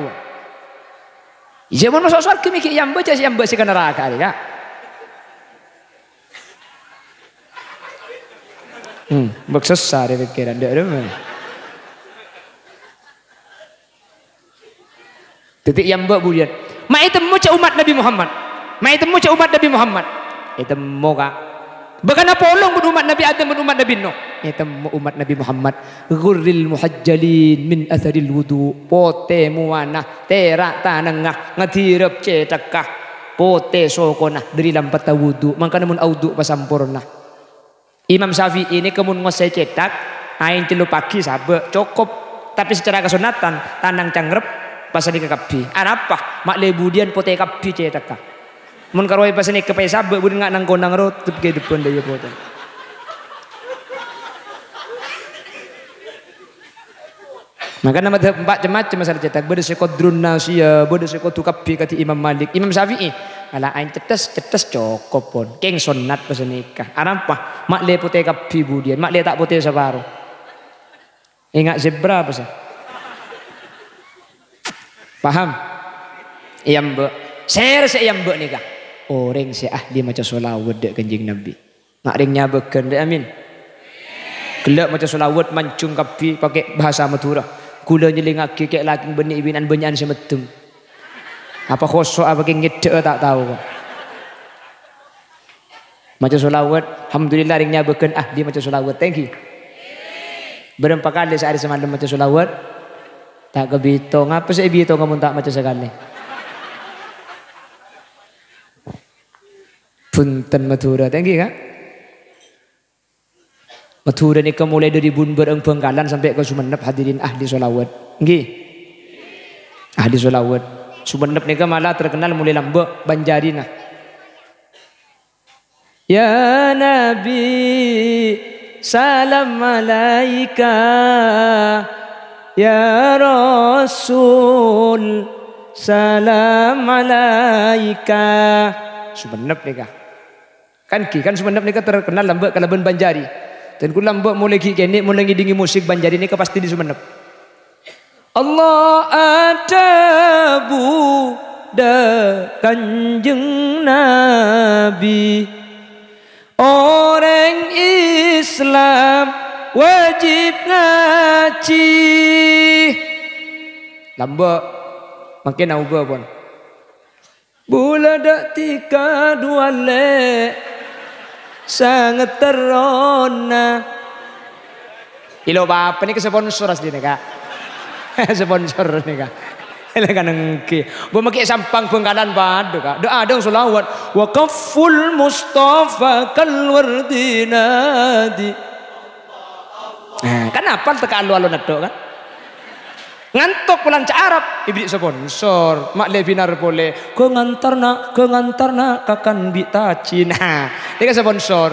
Iyâ, mon maso' sowarghâ mè' ghi' èambâ', jhâ' sè èambâ' sè ka naraka arè, Ka'. Hmm, bâk sessa arè pèkkèran, dâ' remma. Dhâddhi èambâ' budiyân. Ma' ètemmo jhâ' ommat Nabi Muhammad. Ma' ètemmo jhâ' ommat Nabi Muhammad. Ètemmo, Ka'. Bhâkal apolong bân ommat Nabi Adam bân ommat Nabi Nuh. Ètemmo ommat Nabi Muhammad. Ghurril muhajjalin min atharil wudu. Potè mowana, tèra' tanangnga, ngadirep cèthakka. Potè sokona dhâri lampetta wudu. Mangkana mon awudu pasamporna. Imam Syafi'i nèka mon ngossè cèthak, aèng cello pagi sabâ', cokop. Tapè secara kasonnatan, tanang cangrep, pas nèka kabbhi. Arapa? Ma' lè budiyân potè kabbhi cèthakka. Mon karowa pas nèka pas sabâ', budiyân nga' nang-konang ro, tep kè debbhân dâ' iyâ potè. Mangkana madhab empa' cem-macem masalah cèthak. Bâdâ sè qadrun nasiyah, bâdâ sè kodhu kabbhi kadhi Imam Malik. Imam Syafi'i, ala aèng cethes, cethes cokop pon. Kèng sonnat pas nèka. Arapa? Ma' lè potè kabbhi budiyân, ma' lè ta' potè saparo. Enga' zebra apa sè? Paham? Èambâ'. Sèra sè èambâ' nèka? Orèng sè ahli maca sholawat dâ' Kanjeng Nabi. Nga' rèng nyabâghân, rè, amin. Ghellâ' maca sholawat manjhung kabbhi pakè bhâsa Madhurâ. Ghulâ nyellingngaghi kè' lakèng bânnè binè'an bânnya'an sè meddhem. Apa khoso', apa kè ngèddhâ'â ta' tao, ko'. Maca sholawat, alhamdulillah, rèng nyabâghân ahli maca sholawat. Thank you. Bârâmpa kalè saarè samalem maca sholawat? Ta' kabitong. Apa sè èbitonga mon ta' maca sakalè? Bhunten Madhurâ, thank you, Ka'. Madhurâ nèka molaè dhâri Bunbârâng Bhângkalan sampè' ka Sumenep, hadirin ahli sholawat. Ènggi? Ahli sholawat. Sumenep nèka mala terkenal molaè lambâ' banjarina. Ya Nabi, salam alaika. Ya Rasul, Salam alaika. Sumenep nèka. Kan ghi, kan Sumenep nèka terkenal lambâ' kalabân Banjari. Dan kaulâ lambâ' molaè ghi' kènè' mon ngèdingè musik Banjari nèka pastè dâri Sumenep. Allah adhâbu dâ' Kanjeng Nabi, orèng Islam wajib ngajhi. Lambâ', mangkèn aobâ pon. Bulâ dâ' dhika duwâ' lè', sanget terrona. Ilo papa nèka sponsor asli nèka. Sponsor nèka. Lè kanenggi. Bu mangkè Sampang Bangkalan padâ, Ka'. Dâ' adâ' sholawat. Wa kafful Mustafa kal wardi nadi. Nah, kan apal teka allo-allo nèddhu, kan? Ngantok polana ca' Arab, èbèrri' sponsor, ma' lè binar polè, "Ghâ' ngantar, Na', ghâ' ngantar, Na', kakan bi' tajin." Nah, nèka sponsor.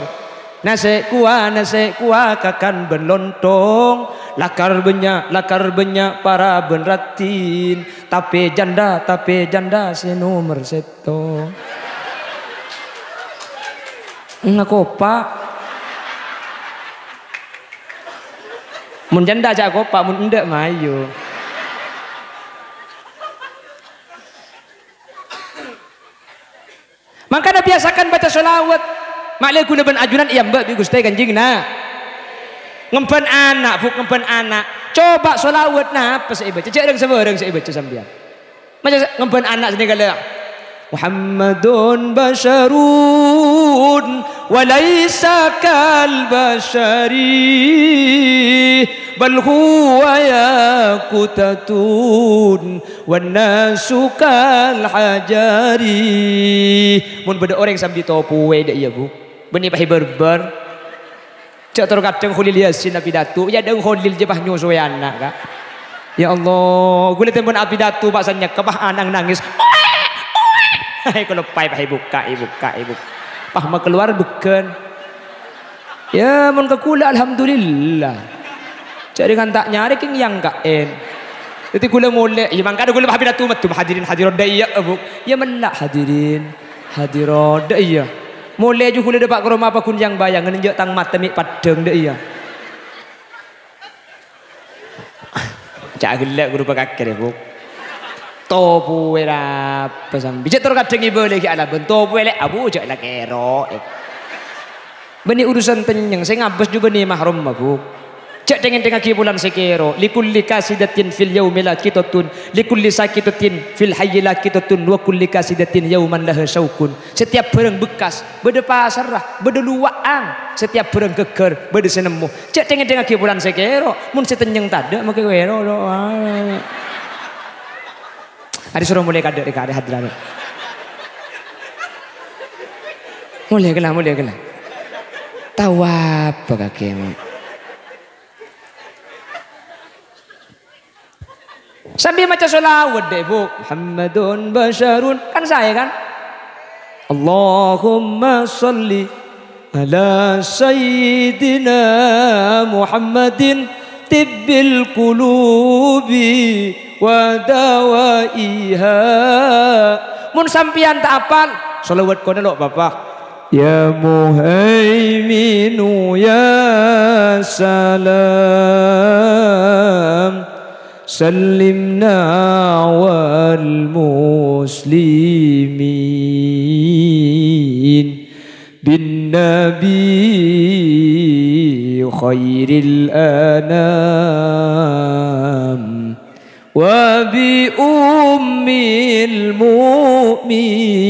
Nasè' kowa, nasè' kowa, kakan bân lontong, lakar bânnya', lakar bânnya', para bân raddhin, tapè janda, tapè janda, sè nomer sèttong. Ngakopa'. Mon janda ca' kopa', mon endâ' mayu. Mangkana biasakan baca sholawat. Ma'lè ghulâ bân ajunan èambâ' bi' Ghustè Kanjeng Na-, ngembhân ana', Bu', ngembhân ana'. Coba sholawat napa sè èbâca? Jhâ' rèng-sabârâng sè èbâca sampèyan. Maca ngembhân ana' sanèka la. Muhammadun basyarun wa laisa kal basyari, bal huwa yaqutatun wan nasu kal hajari. Mon bâdâ orèng sambi topoè dâ' iyâ, Bu'. Bânnè pahè bârbâr. Jhâ' tor kadhâng Kholil Yasin apidato, ya dhâng Kholil jhâ' pas nyosowè ana', Ka'. Ya Allah, ghulâ tempon apidato pas sanyèka, pas ana' nangès. Kaloppaè, pas èbukka', èbukka', èbukka'. Pas makalowar bhâghân. Ya, mon ka ghulâ, alhamdulillah. Jhâ' rèng ta' nyarè kèng yang ka'en. Dhâddhi ghulâ molè, ya mangkana ghulâ pas apidato maddhu, hadirin hadirat, dâ' iyâ, Bu'. Ya mella' hadirin. Hadirat, dâ' iyâ. Molè jhu ghulâ dâpa' ka roma paghun yang-bayangan, enjâ' tang matè mè' paddhâng, dâ' iyâ. Ca' ghellâ' ghuru pakakkèr, Bu'. Topoè rapa sambi. Jhâ' tor kadhâng èbâlâi ghi' alabân. Topoè lè' abu jhâ' la kèro'. Bânnè urusan tennyeng, sè ngabâs jhu bânnè mahramma, Bu'. Jhâ' dheng-ngèndhengngaghi polana sè kèro', "Likulli qasidatin fil yaumi laqithatun, likulli saqithatin fil hayyi laqithatun, wa kulli qasidatin yauman laha syauqun." Setiap bhârâng bekkas, bâdâ pasarra, bâdâ luwa'an. Setiap bhârâng ghâggâr, bâdâ sè nemmo. Jhâ' dheng-ngèndhengngaghi polana sè kèro', mon sè tennyeng tadâ', makè kèro', do-, ah. Arè soro molè kadâ' rè, Ka', arè hadrat. Molè ghellâ', molè ghellâ'. Tao apa kakè, Mak? Sambi maca sholawat, dâ', Bu'. Muhammadun basyarun. Kan saè, kan? Allahumma shalli ala sayyidina Muhammadin tibbil qulubi wa dawaiha. Mon sampèyan ta' apal, sholawat kono lo', Papa. Ya Muhaiminu ya Salam, sallimna wal muslimin bin Nabi khairil anam wa bi ummil mu'minin.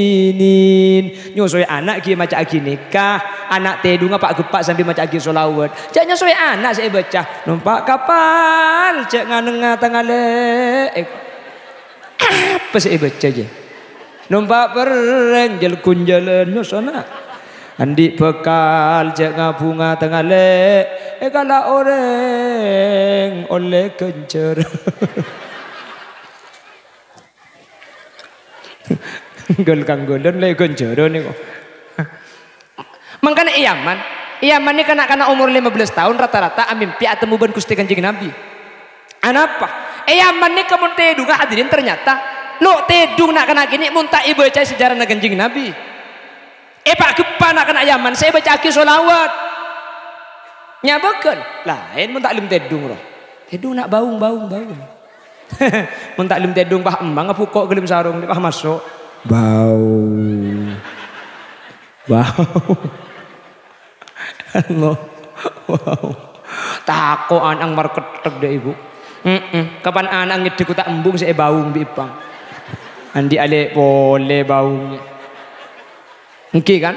Nyosowè ana' ghi' maca'aghi nèka, ana' tèdhungnga pa'-gheppa' sambi maca'aghi sholawat. Jhâ' nyosowè ana' sè èbâca, "Nompa' kapal, jhâ' nganengnga tangalè." Apa sè èbâca, jâ? Nompa' perrèng, jhâlghun jhâlân, nyosona. Andi' bhâkal, jhâ' ngabhunga tangalè, èkala' orèng, ollè ghânjhâr. Ghâl-kangghulan lè ghânjhârân nèko. Mangkana è Yaman, è Yaman nèka na'-kana' omor lèma bellâs taon rata-rata amèmpè atemmo bân Ghustè Kanjeng Nabi. Anapa? È Yaman nèka mon tèdhungnga hadirin ternyata Lo' tèdung na'-kana' kènè' mon ta' èbâca sejarana Kanjeng Nabi. Èpagheppa na'-kana' Yaman sè èbâca'aghi sholawat. Nyabâghân, laèn mon ta' lem tèdung, ro. Tèdung na' baung, baung, baung. Mon ta' lem tèdung, pas emmang, abuko' ghâlem sarong, pas maso'. Baung. Baung. Allah. Wow. Tako' ana'na markettèk dâ' ibu. Mm-mm. Kapan ana'na ngèdhek ta' embung sè èbaung bi' eppang. Andi' alè' polè baung. Èngghi, kan?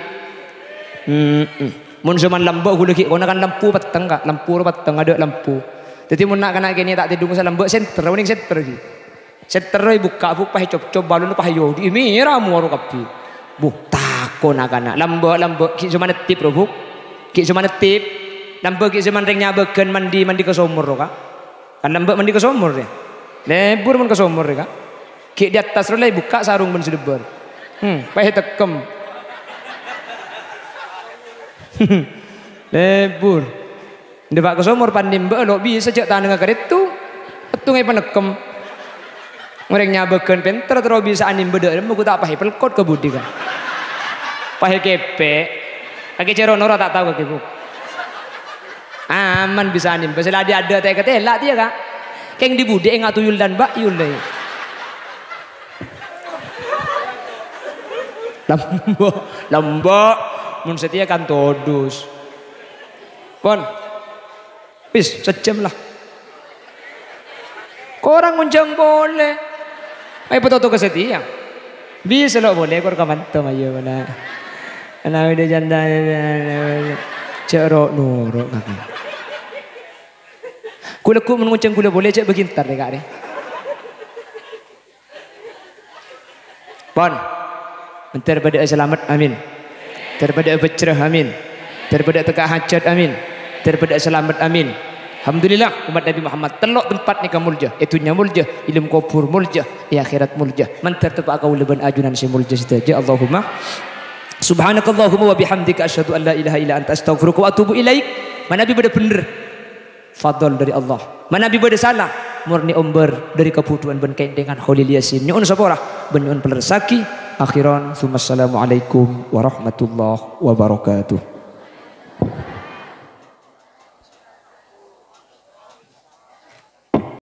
Mm-mm. Mon zaman lambâ' ghulâ ghi' kona kan lampu petteng, Ka'. Lampu ro petteng, adâ' lampu. Dhâddhi mon na'-kana' kènè' ta' tèdung sè lambâ', senter, mending senter ghi. Senter rowa èbukka', Bu, pas ècopcop balon, pas èyodi'i, mèra moro kabbhi. Bu, tako' na'-kana'. Lambâ', lambâ', ghi' zaman nettip ro, Bu. Ghi' zaman nettip. Lambâ' ghi' zaman rèng nyabâghân mandi, mandi ka somor ro, Ka'. Kan lambâ' mandi ka somor, yâ. Lebur mon ka somor, yâ, Ka'. Ghi' di attas ro la èbukka' sarong bân sè dâbâr. Hmm, pas ètekkem. Lebur. Dâpa' ka somor, pan nèmbâ lo' bisa jhâ' tanangnga karètu. Pettongnga èpanekkem. Orèng nyabâghân pènter terro bisa anèmbâ dâ' remma, ghu ta' pas èpelkot ka budi, Ka'. Pas èkèpè'. Kakè jâ' ro noro' ta' tao kakè, Bu. Aman bisa anèmbâ. Sè la dhi-adâ ta' èkatèla' tèya, Ka'. Kèng dhi budi ènga' tuyul dan ba'yul, lè. Lambâ', lambâ'. Mon satèya kan todus. Pon. Wis, sajjhâm la. Korang ngonjhâng polè. Ayo, patoto ka satèya. Bisa lo' polè, kor kamanto, ayo, mana. Ana udah janda, jâ' ro-noro', Kakè. Ghulâ ghu' mon ngonjhâng ghulâ polè, jâ' bâghi entar, rè, Ka', rè. Pon. Èntar bâdâ'â salamet, amin. Èntar bâdâ'â bhâjrâ, amin. Èntar bâdâ'â tekka hajat, amin. Èntar bâdâ'â salamet, amin. Alhamdulillah, ommat Nabi Muhammad. Tello' tempat nèka molja. È dhunnya molja, è alam kobhur molja, è akhèrat molja. Mandhâr teppa'a kaulâ bân ajunan sè molja sadhâjâ. Allahumma. Subhanakallahumma wa bihamdika, asyhadu an la ilaha illa anta, astaghfiruka wa atubu ilaik. Manabi bâdâ bhendher. Fadl dâri Allah. Manabi bâdâ sala, mornè ombâr dâri kabhudhuwân bân kaèntengan Kholil Yasin. Nyo'on sapora, bân nyo'on palerressaghi. Akhiran, tsummassalamualaikum warahmatullahi wabarakatuh.